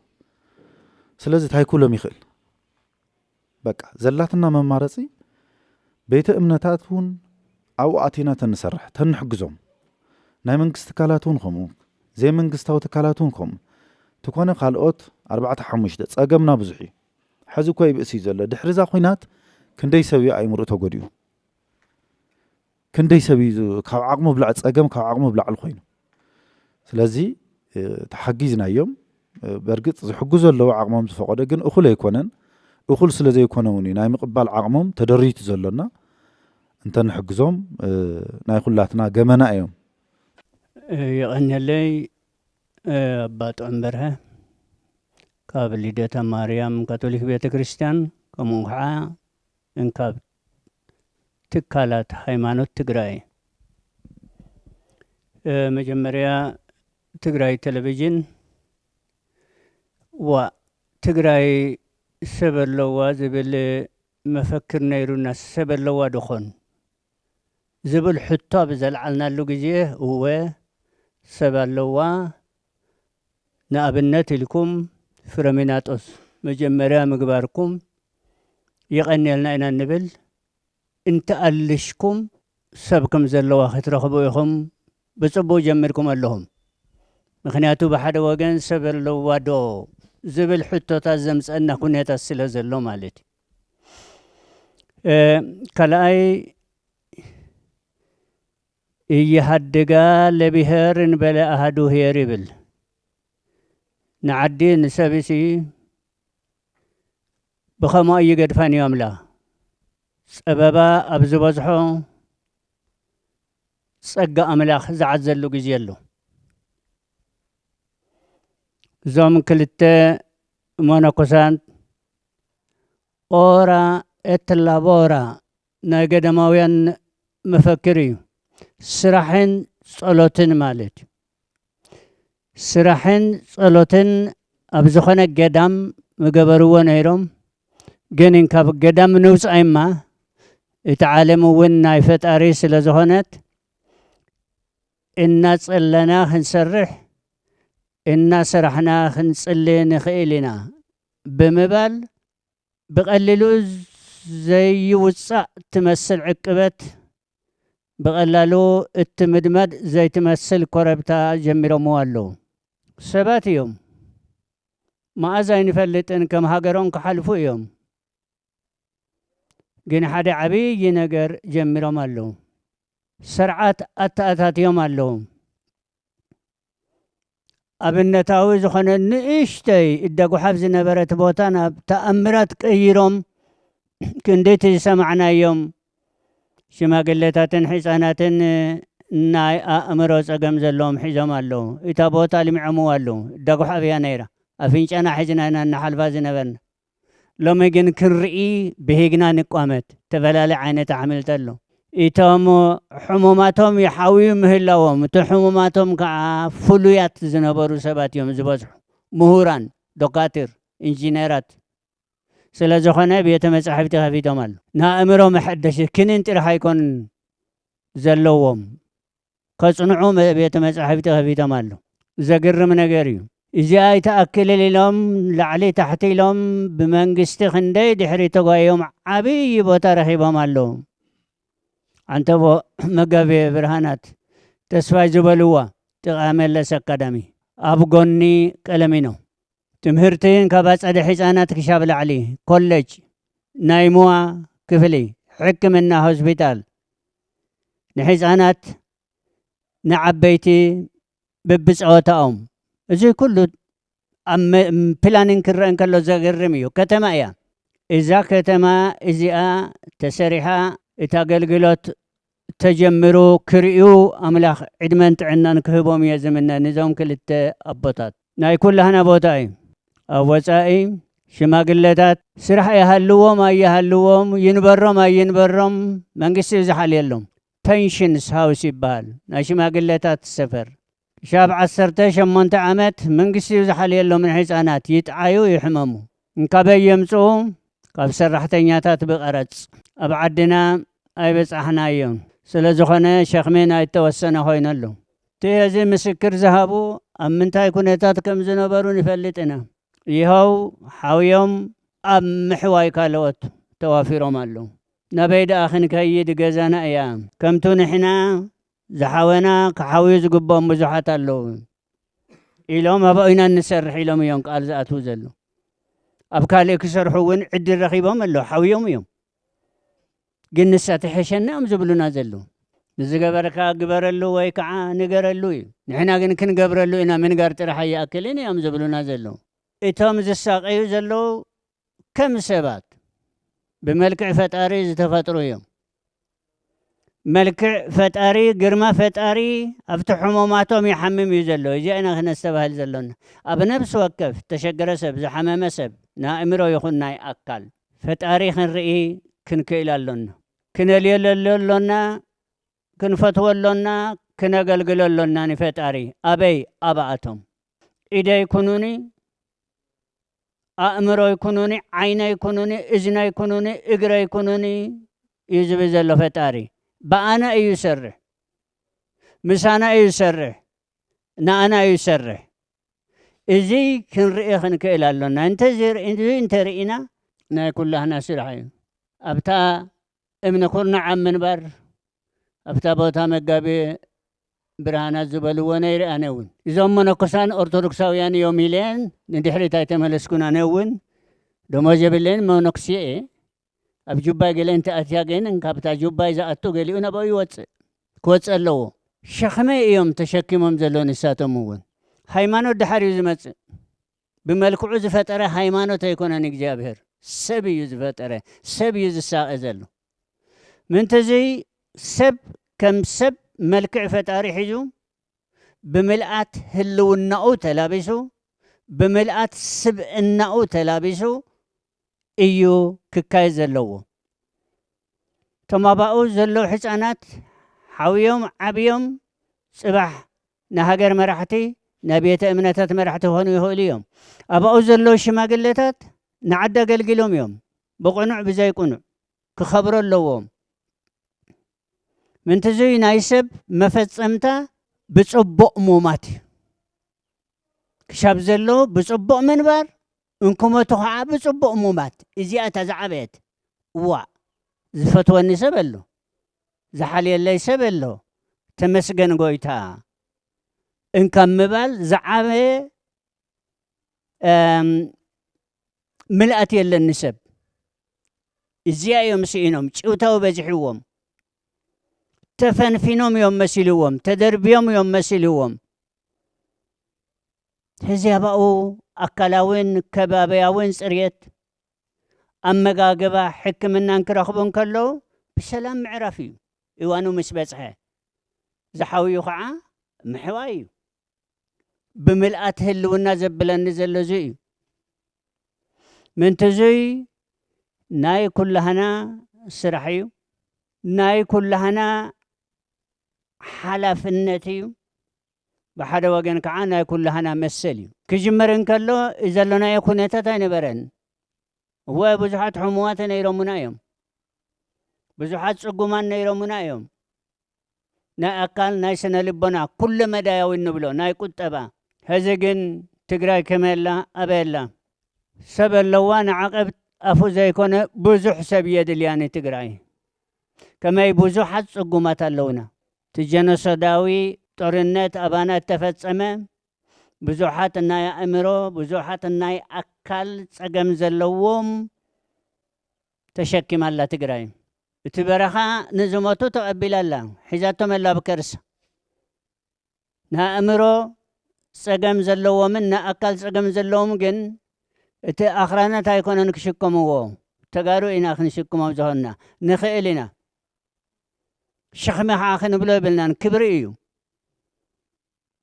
ስለዚ እንታይ ክብሎም ይኽእል? በቃ ዘላትና መማረፂ ቤተ እምነታት እውን ኣብኡ ኣቲና ተንሰርሕ ተንሕግዞም ናይ መንግስቲ ትካላት እውን ከምኡ ዘይመንግስታዊ ትካላት እውን ከምኡ ትኮነ ካልኦት ኣርባዕተ ሓሙሽተ ፀገምና ብዙሕ እዩ። ሕዚ እኮ ይብእስ እዩ ዘሎ ድሕሪ እዛ ኩናት ክንደይ ሰብ እዩ ኣይምርኡ ተጎዲኡ ክንደይ ሰብ እዩ ካብ ዓቕሙ ብላዕ ፀገም ካብ ዓቕሙ ብላዕሊ ኮይኑ ስለዚ ተሓጊዝናዮም በርግፅ ዝሕግዙ ኣለዉ ዓቕሞም ዝፈቀዶ ግን እኹል ኣይኮነን እኹል ስለ ዘይኮነ እውን እዩ ናይ ምቕባል ዓቕሞም ተደሪቱ ዘሎና እንተንሕግዞም ናይ ኩላትና ገመና እዮም። የቐንየለይ ኣባ ጥዑም በርሀ ካብ ልደታ ማርያም ካቶሊክ ቤተ ክርስቲያን ከምኡ ከዓ እንካብ ትካላት ሃይማኖት ትግራይ መጀመርያ ትግራይ ቴሌቪዥን ዋ ትግራይ ሰብ ኣለዋ ዝብል መፈክር ነይሩና፣ ሰብ ኣለዋ ዶኾን ዝብል ሕቶ ኣብ ዘልዓልናሉ ግዜ፣ እወ፣ ሰብ ኣለዋ። ንኣብነት ኢልኩም ፍረሚናጦስ መጀመርያ ምግባርኩም የቐንየልና ኢና እንብል። እንተኣልሽኩም ሰብ ከም ዘለዋ ክትረኽቡ ኢኹም ብጽቡቕ ጀሚርኩም ኣለኹም። ምኽንያቱ ብሓደ ወገን ሰብ ኣለዋ ዶ ዝብል ሕቶታት ዘምጸና ኩነታት ስለ ዘሎ ማለት እዩ። እ፣ ካልኣይ፣ እየሃድጋ ለብሔር እንበለ ኣሃዱ ሄር ይብል። ንዓዲ ንሰብሲ ብኸምኡ ኣይገድፋን እዩ ኣምላኽ። ጸበባ ኣብ ዝበዝሖ ጸጋ ኣምላኽ ዝዓዘሉ ግዜ ኣሎ። እዞም ክልተ መነኮሳት ኦራ ኤት ላቦራ ናይ ገዳማውያን መፈክር እዩ። ስራሕን ጸሎትን ማለት እዩ። ስራሕን ጸሎትን ኣብ ዝኾነ ገዳም ምገበርዎ ነይሮም። ግን ካብ ገዳም ንውጻኢማ እቲ ዓለም እውን ናይ ፈጣሪ ስለ ዝኾነት፣ እናጸለና ክንሰርሕ፣ እናሰራሕና ክንጽሊ ንኽእል ኢና ብምባል፣ ብቐሊሉ ዘይውጻእ ትመስል ዕቅበት፣ ብቐላሉ እትምድመድ ዘይትመስል ኮረብታ ጀሚሮምዎ ኣለዉ። ሰባት እዮም። መኣዝ ኣይንፈልጥን፣ ከም ሃገሮም ክሓልፉ እዮም። ግን ሓደ ዓብዪ ነገር ጀሚሮም ኣለዉ። ስርዓት ኣተኣታትዮም ኣለዉ። ኣብነታዊ ዝኾነ ንእሽተይ እደ ጓሓፍ ዝነበረት ቦታ ናብ ተኣምራት ቀይሮም፣ ክንደይቲ ዝሰማዕናዮም ሽማግለታትን ሕፃናትን ናይ ኣእምሮ ጸገም ዘለዎም ሒዞም ኣለዉ። እታ ቦታ ልሚዖምዋ ኣለዉ። እደ ጓሓፍ እያ ነይራ። ኣፍንጫና ሒዝና ኢና እናሓልፋ ዝነበርና። ሎሚ ግን ክንርኢ ብሂግና ንቋመት። ተፈላለየ ዓይነት ኣሕምልቲ ኣሎ። እቶም ሕሙማቶም ይሓውዩ ምህላዎም፣ እቲ ሕሙማቶም ከዓ ፍሉያት ዝነበሩ ሰባት እዮም ዝበዝሑ። ምሁራን፣ ዶካትር፣ ኢንጂነራት ስለ ዝኾነ ቤተ መጻሕፍቲ ከፊቶም ኣሎ። ንኣእምሮ መሐደሲ ክኒን ጥራሕ ኣይኮኑን ዘለዎም። ከጽንዑ መ-፣ ቤተ መጻሕፍቲ ከፊቶም ኣሎ። ዘግርም ነገር እዩ። እዚኣ ኣይትኣክልን ኢሎም ላዕሊ ታሕቲ ኢሎም ብመንግስቲ ክንደይ ድሕሪ ተጓዮም ዓብዪ ቦታ ረኺቦም ኣለዉ። ዓንተቦ መጋቤ ብርሃናት ተስፋይ ዝበልዋ ጥቓ መለስ ኣካዳሚ ኣብ ጎኒ ቀለሚኖ። ትምህርትን ካብ ኣጸደ ሕፃናት ክሻብ ላዕሊ፣ ኮሌጅ፣ ናይ ሙያ ክፍሊ፣ ሕክምና ሆስፒታል፣ ንሕፃናት ንዓበይቲ ብብፀወታኦም። እዚ ኩሉ ኣብ መ-፣ ፕላኒንግ ክረአ እንከሎ ዘገርም እዩ። ከተማ እያ። እዛ ከተማ እዚኣ ተሰሪሓ እቲ ኣገልግሎት ተጀምሩ ክርእዩ ኣምላኽ ዕድመን ጥዕናን ክህቦም እየ ዝምነ ንዞም ክልተ ኣቦታት። ናይ ኩላህና ቦታ እዩ። ኣብ ወጻኢ ሽማግለታት ስራሕ ይሃልዎም ኣይሃልዎም፣ ይንበሮም ኣይንበሮም፣ መንግስቲ እዩ ዝሓልየሎም። ፔንሽንስ ሃውስ ይበሃል፣ ናይ ሽማግለታት ሰፈር። ክሻብ ዓሰርተ ሸሞንተ ዓመት መንግስቲ እዩ ዝሓልየሎም ንህፃናት፣ ይጥዓዩ፣ ይሕመሙ። እንካበይ የምፅኡ? ካብ ሰራሕተኛታት ብቐረፅ። ኣብ ዓድና ኣይበፃሕናዮን። ስለ ዝኾነ ሸኽሚ ናይ እተወሰነ ኮይነሉ። እቲ ሕዚ ምስክር ዝሃቡ ኣብ ምንታይ ኩነታት ከም ዝነበሩ ንፈልጥ ኢና። ይኸው ሓውዮም ኣብ ምሕዋይ ካልኦት ተዋፊሮም ኣለዉ። ናበይ ደኣ ክንከይድ? ገዛና እያ። ከምቱ ንሕና ዝሓወና ክሓውዩ ዝግብኦም ብዙሓት ኣለዉ ኢሎም ኣብኡ ኢና እንሰርሕ ኢሎም እዮም ቃል ዝኣትዉ ዘለዉ። ኣብ ካልእ ክሰርሑ እውን ዕድል ረኺቦም ኣለዉ፣ ሓውዮም እዮም። ግን ንሳ ትሕሸና እዮም ዝብሉና ዘለዉ። ንዝገበርካ ግበረሉ ወይ ከዓ ንገረሉ እዩ። ንሕና ግን ክንገብረሉ ኢና፣ ምንጋር ጥራሕ ኣይኣክልን እዮም ዝብሉና ዘለዉ። እቶም ዝሳቐዩ ዘለዉ ከም ሰባት ብመልክዕ ፈጣሪ ዝተፈጥሩ እዮም። መልክዕ ፈጣሪ፣ ግርማ ፈጣሪ ኣብቲ ሕሙማቶም ይሓምም እዩ ዘሎ። እዚኣ ኢና ክነስተባህል ዘሎና። ኣብ ነፍሲ ወከፍ ተሸገረ ሰብ፣ ዝሓመመ ሰብ፣ ንኣእምሮ ይኹን ናይ ኣካል፣ ፈጣሪ ክንርኢ ክንክእል ኣሎና። ክነልየለሉ ኣሎና፣ ክንፈትዎ ኣሎና፣ ክነገልግሎ ኣሎና ንፈጣሪ። ኣበይ? ኣብኣቶም። ኢደይ ኩኑኒ፣ ኣእምሮይ ኩኑኒ፣ ዓይነይ ኩኑኒ፣ እዝነይ ኩኑኒ፣ እግረይ ኩኑኒ እዩ ዝብል ዘሎ ፈጣሪ። ብኣና እዩ ዝሰርሕ፣ ምሳና እዩ ዝሰርሕ፣ ንኣና እዩ ዝሰርሕ። እዚ ክንርኢ ክንክእል ኣሎና። እንተዘይርኢ-፣ እዚ እንተርኢና ናይ ኩላህና ስራሕ እዩ። ኣብታ እምኒ ኩርናዕ ኣብ ምንባር ኣብታ ቦታ መጋቤ ብርሃናት ዝበልዎ ነይረ ኣነ እውን። እዞም መነኮሳን ኦርቶዶክሳውያን እዮም ኢለን ንድሕሪት ኣይተመለስኩን። ኣነ እውን ደሞዝ የብለይን፣ መነኩሴ እየ። ኣብ ጁባይ ገለ እንተኣትያ ግን ካብታ ጁባይ ዝኣቱ ገሊኡ ናብኡ ይወፅእ፣ ክወፅእ ኣለዎ። ሸኽመይ እዮም ተሸኪሞም ዘሎ ንሳቶም እውን። ሃይማኖት ድሓር እዩ ዝመፅእ። ብመልክዑ ዝፈጠረ ሃይማኖት ኣይኮነን እግዚኣብሔር፣ ሰብ እዩ ዝፈጠረ፣ ሰብ እዩ ዝሳቐ ዘሎ። ምንትዙይ ሰብ ከም ሰብ መልክዕ ፈጣሪ ሒዙ ብምልኣት ህልውናኡ ተላቢሱ፣ ብምልኣት ስብእናኡ ተላቢሱ እዩ ክካየድ ዘለዎ። እቶም ኣባኡ ዘለዉ ሕፃናት ሓውዮም ዓብዮም ጽባሕ ንሃገር መራሕቲ፣ ናይ ቤተ እምነታት መራሕቲ ክኾኑ ይኽእሉ እዮም። ኣባኡ ዘለዉ ሽማግለታት ንዓዲ ኣገልጊሎም እዮም። ብቕኑዕ ብዘይቅኑዕ ክኸብሩ ኣለዎም። ምንትዙይ ናይ ሰብ መፈጸምታ ብጽቡቕ ሙማት እዩ። ክሻብ ዘሎ ብጽቡቕ ምንባር፣ እንክሞቱ ኸዓ ብጽቡቕ ሙማት። እዚኣ እታ ዝዓበየት። እዋእ፣ ዝፈትወኒ ሰብ ኣሎ፣ ዝሓልየለይ ሰብ ኣሎ፣ ተመስገን ጎይታ እንካብ ምባል ዝዓበየ፣ እም፣ ምልኣት የለን ንሰብ። እዚኣ እዮም ስኢኖም፣ ጭውታዊ በዚሕዎም፣ ተፈንፊኖም እዮም መሲልዎም፣ ተደርብዮም እዮም መሲልዎም። ሕዚ ኣባኡ ኣካላውን ከባብያውን ጽርየት፣ ኣመጋግባ፣ ሕክምናን ክረኽቡ እንከለዉ ብሰላም ምዕራፍ እዩ። እዋኑ ምስ በጽሐ ዝሓውዩ ኸዓ ምሕዋይ እዩ። ብምልኣት ህልውና ዘብለኒ ዘሎ እዚ እዩ። ምንትዙይ ናይ ኩላህና ስራሕ እዩ። ናይ ኩላህና ሓላፍነት እዩ። ብሓደ ወገን ከዓ ናይ ኩላህና መሰል እዩ። ክጅመር እንከሎ ዘለናዮ ኩነታት ኣይነበረን። እወ፣ ብዙሓት ሕሙማት ነይሮሙና እዮም። ብዙሓት ጽጉማን ነይሮሙና እዮም። ናይ ኣካል፣ ናይ ስነ ልቦና፣ ኩለ መዳያዊ እንብሎ፣ ናይ ቁጠባ። ሕዚ ግን ትግራይ ከመይ ኣላ? ኣበይ ኣላ? ሰብ ኣለዋ፣ ንዓቐብ ኣፉ ዘይኮነ ብዙሕ ሰብ የድልያ ንትግራይ። ከመይ ብዙሓት ጽጉማት ኣለውና። እቲ ጀኖሶዳዊ ጦርነት ኣባና እተፈጸመ ብዙሓት ናይ ኣእምሮ፣ ብዙሓት ናይ ኣካል ጸገም ዘለዎም ተሸኪማ ኣላ ትግራይ። እቲ በረኻ ንዝሞቱ ተቐቢላ ኣላ፣ ሒዛቶም ኣላ ብከርሳ። ንኣእምሮ ጸገም ዘለዎምን ንኣካል ጸገም ዘለዎም ግን እቲ ኣኽራናት ኣይኮነን ክሽከምዎ፣ ተጋሩ ኢና ክንሽክሞም ዝኾንና። ንኽእል ኢና። ሸኽሚ ኸዓ ክንብሎ የብልናን፣ ክብሪ እዩ።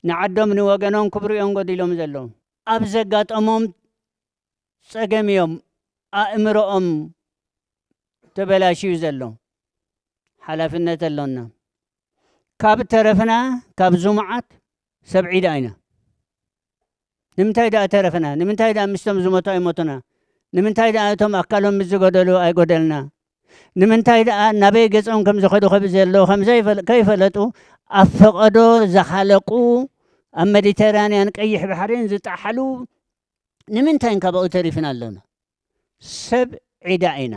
ንዓዶም ንወገኖም ክብሪ እዮም ጎዲሎም ዘለዉ። ኣብ ዘጋጠሞም ጸገም እዮም ኣእምሮኦም ተበላሽዩ ዘሎ። ሓላፍነት ኣሎና። ካብ ተረፍና፣ ካብ ዝሙዓት ሰብ ዒዳ ኢና። ንምንታይ ደኣ ተረፍና? ንምንታይ ደኣ ምስቶም ዝሞቱ ኣይሞቱና? ንምንታይ ደኣ እቶም ኣካሎም ምስ ዝጎደሉ ኣይጎደልና? ንምንታይ ደኣ ናበይ ገጾም ከም ዝኸዱ ከብ-፣ ዘለዉ ከም ዘይፈል-፣ ከይፈለጡ ኣብ ፈቐዶ ዝሓለቁ፣ ኣብ መዲተራንያን ቀይሕ ባሕሪን ዝጠሓሉ ንምንታይ እንካባኡ ተሪፍና ኣሎና? ሰብ ዒዳ ኢና።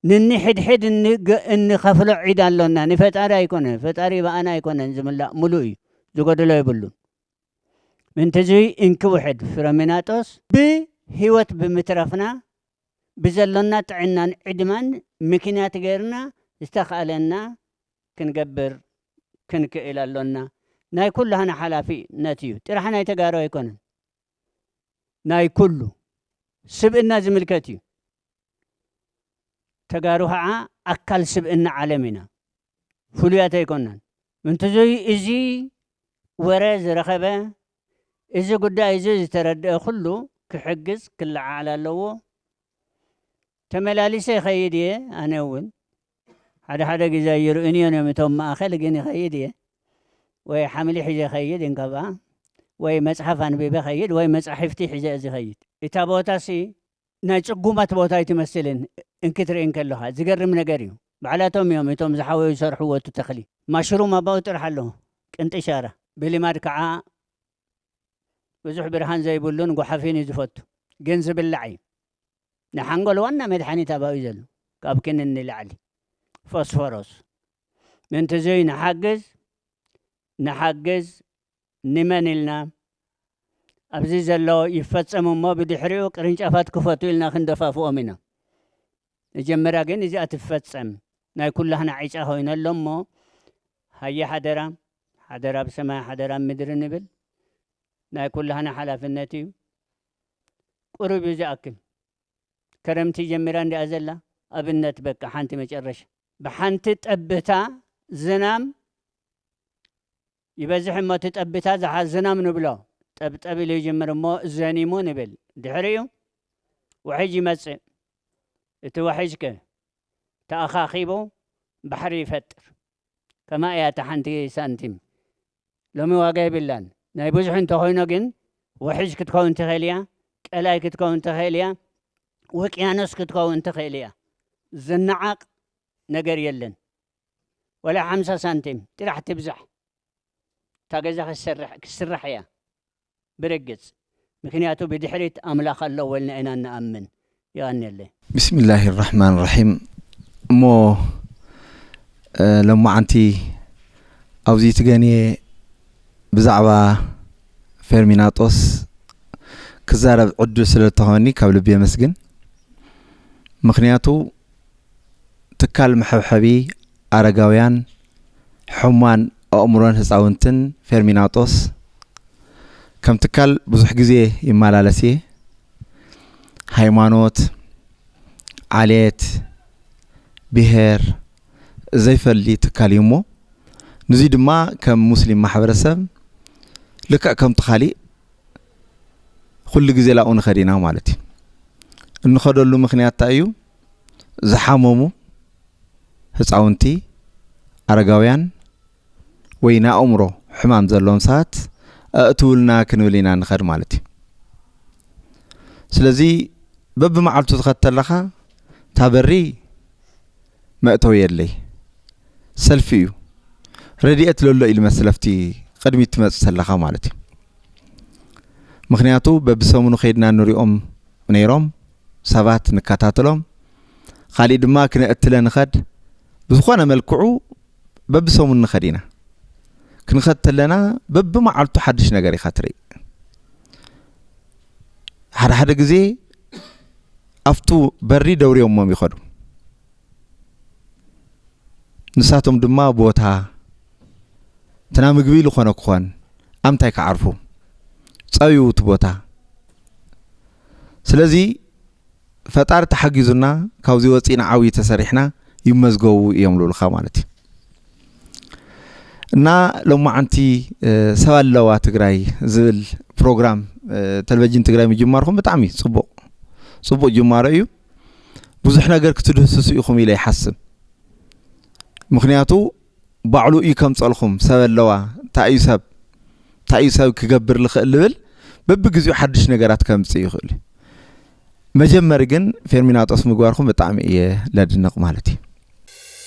ንንሕድሕድ እንገ-፣ እንኸፍሎ ዒዳ ኣሎና። ንፈጣሪ ኣይኮነን። ፈጣሪ ብኣና ኣይኮነን ዝምላእ፣ ሙሉእ እዩ። ዝጎደሎ የብሉን። ምንትዚ እንክውሕድ ፍረሚናጦስ ብህይወት ብምትራፍና ብዘሎና ጥዕናን ዕድማን ምክንያት ገይርና ዝተኻእለና ክንገብር ክንክእል ኣሎና። ናይ ኩላህና ሓላፊነት እዩ። ጥራሕ ናይ ተጋሩ ኣይኮነን። ናይ ኩሉ ስብእና ዝምልከት እዩ። ተጋሩ ኸዓ ኣካል ስብእና ዓለም ኢና። ፍሉያት ኣይኮናን። ምንትዙይ እዚ ወረ ዝረኸበ፣ እዚ ጉዳይ እዚ ዝተረድአ ኩሉ ክሕግዝ ክለዓዓል ኣለዎ። ተመላሊሰ ይኸይድ እየ፣ ኣነ እውን። ሓደ ሓደ ግዜ ኣይርእዩን እዮም እቶም ማእኸል፣ ግን ይኸይድ እየ። ወይ ሓምሊ ሒዘ ይኸይድ እንከባ። ወይ መጽሓፍ ኣንቢበ ኸይድ ወይ መጻሕፍቲ ሒዘ እዚ ኸይድ። እታ ቦታሲ ናይ ጽጉማት ቦታ ኣይትመስልን። እንክትርኢ እንከለኻ ዝገርም ነገር እዩ። ባዕላቶም እዮም እቶም ዝሓወዩ ዝሰርሕዎ እቲ ተኽሊ። ማሽሩም ኣባኡ ጥራሕ ኣሎ፣ ቅንጥሻራ። ብልማድ ከዓ ብዙሕ ብርሃን ዘይብሉን ጓሓፊን እዩ ዝፈቱ፣ ግን ዝብላዕ እዩ። ንሓንጎል ዋና መድሓኒት ኣባኡ እዩ ዘሎ፣ ካብ ክንን ንላዕሊ። ፎስፎሮስ። ምንትዙይ ንሓግዝ፣ ንሓግዝ፣ ንመን ኢልና? ኣብዚ ዘሎ ይፈጸም እሞ ብድሕሪኡ ቅርንጫፋት ክፈቱ ኢልና ክንደፋፍኦም ኢና። መጀመርያ ግን እዚኣ ትፈጸም፣ ናይ ኩላህና ዕጫ ኮይኑ ኣሎ እሞ፣ ሃየ ሓደራ፣ ሓደራ ኣብ ሰማይ፣ ሓደራ ኣብ ምድሪ ንብል። ናይ ኩላህና ሓላፍነት እዩ። ቁሩብ እዩ ዝኣክል። ከረምቲ ጀሚራ እንዲኣ ዘላ፣ ኣብነት በቃ ሓንቲ መጨረሻ። ብሓንቲ ጠብታ ዝናም ይበዝሕ እሞ እቲ ጠብታ ዝሓ-፣ ዝናም ንብሎ። ጠብጠብ ኢሉ ይጅምር እሞ ዘኒሙ ንብል። ድሕሪኡ ውሕጅ ይመጽእ። እቲ ውሕጅ ከ ተኣኻኺቡ ባሕሪ ይፈጥር። ከማ እያ እታ ሓንቲ ሳንቲም። ሎሚ ዋጋ የብላን። ናይ ብዙሕ እንተኾይኖ ግን ውሕጅ ክትከውን ትኽእል እያ፣ ቀላይ ክትከውን ትኽእል እያ፣ ውቅያኖስ ክትከውን ትኽእል እያ። ዝነዓቕ ነገር የለን። ወላ ሓምሳ ሳንቲም ጥራሕ ትብዛሕ እታ ገዛ ክትሰርሕ፣ ክትስራሕ እያ ብርግጽ። ምኽንያቱ ብድሕሪት ኣምላኽ ኣለዎ ኢልና ኢና እንኣምን። የቐንየለይ። ብስሚላሂ ራሕማን ራሒም። እሞ፣ እ፣ ሎማዓንቲ ኣብዚ ትገንየ ብዛዕባ ፌርሚናጦስ ክዛረብ ዕድል ስለ እተኾኒ ካብ ልቢ የመስግን። ምኽንያቱ ትካል መሐብሐቢ ኣረጋውያን፣ ሕሙማን ኣእምሮን ህፃውንትን ፌርሚናጦስ ከም ትካል ብዙሕ ግዜ ይመላለስ እየ። ሃይማኖት፣ ዓሌት፣ ብሄር ዘይፈሊ ትካል እዩ እሞ፣ ንዙይ ድማ ከም ሙስሊም ማሕበረሰብ ልክዕ ከምቲ ካሊእ ኩሉ ግዜ ላብኡ ንኸድ ኢና ማለት እዩ። እንኸደሉ ምኽንያት እንታይ እዩ? ዝሓመሙ ህፃውንቲ፣ ኣረጋውያን ወይ ናይ ኣእምሮ ሕማም ዘለዎም ሰባት ኣእትውልና ክንብል ኢና ንኸድ ማለት እዩ። ስለዚ በብመዓልቱ ትኸድ ተለኻ እታ በሪ መእተዊ የለይ፣ ሰልፊ እዩ። ረድኤት ለሎ እዩ ልመስል ኣብቲ ቅድሚት ትመጽእ ተለኻ ማለት እዩ። ምኽንያቱ በብሰሙኑ ከይድና ንሪኦም ነይሮም ሰባት ንከታተሎም፣ ካሊእ ድማ ክነእትለ ንኸድ። ብዝኾነ መልክዑ በብሰሙኑ ንኸድ ኢና። ክንኸድ ተለና በብመዓልቱ ሓድሽ ነገር ኢኻ ትርኢ። ሓደ ሓደ ግዜ ኣብቱ በሪ ደውርዮሞም ይኸዱ። ንሳቶም ድማ ቦታ እንትና ምግቢ ዝኾነ ክኾን ኣምታይ ክዓርፉ ጸብዩ እቲ ቦታ። ስለዚ ፈጣሪ ተሓጊዙና ካብዚ ወፂእና ዓብዪ ተሰሪሕና ይመዝገቡ እዮም ልብሉኻ ማለት እዩ። እና ሎማዓንቲ፣ እ፣ ሰብ ኣለዋ ትግራይ ዝብል ፕሮግራም፣ እ፣ ቴሌቪዥን ትግራይ ምጅማርኩም ብጣዕሚ ፅቡቕ፣ ፅቡቕ ጅማሮ እዩ። ብዙሕ ነገር ክትድህስሱ ኢኹም ኢለ ይሓስብ። ምኽንያቱ ባዕሉ እዩ ከምፀልኩም፣ ሰብ ኣለዋ፣ እንታይ እዩ ሰብ፣ እንታይ እዩ ሰብ ክገብር ልኽእል ልብል በብግዜኡ ሓድሽ ነገራት ከምፅእ ይኽእል እዩ። መጀመሪ ግን ፌርሚናጦስ ምግባርኩም ብጣዕሚ እየ ለድንቕ ማለት እዩ።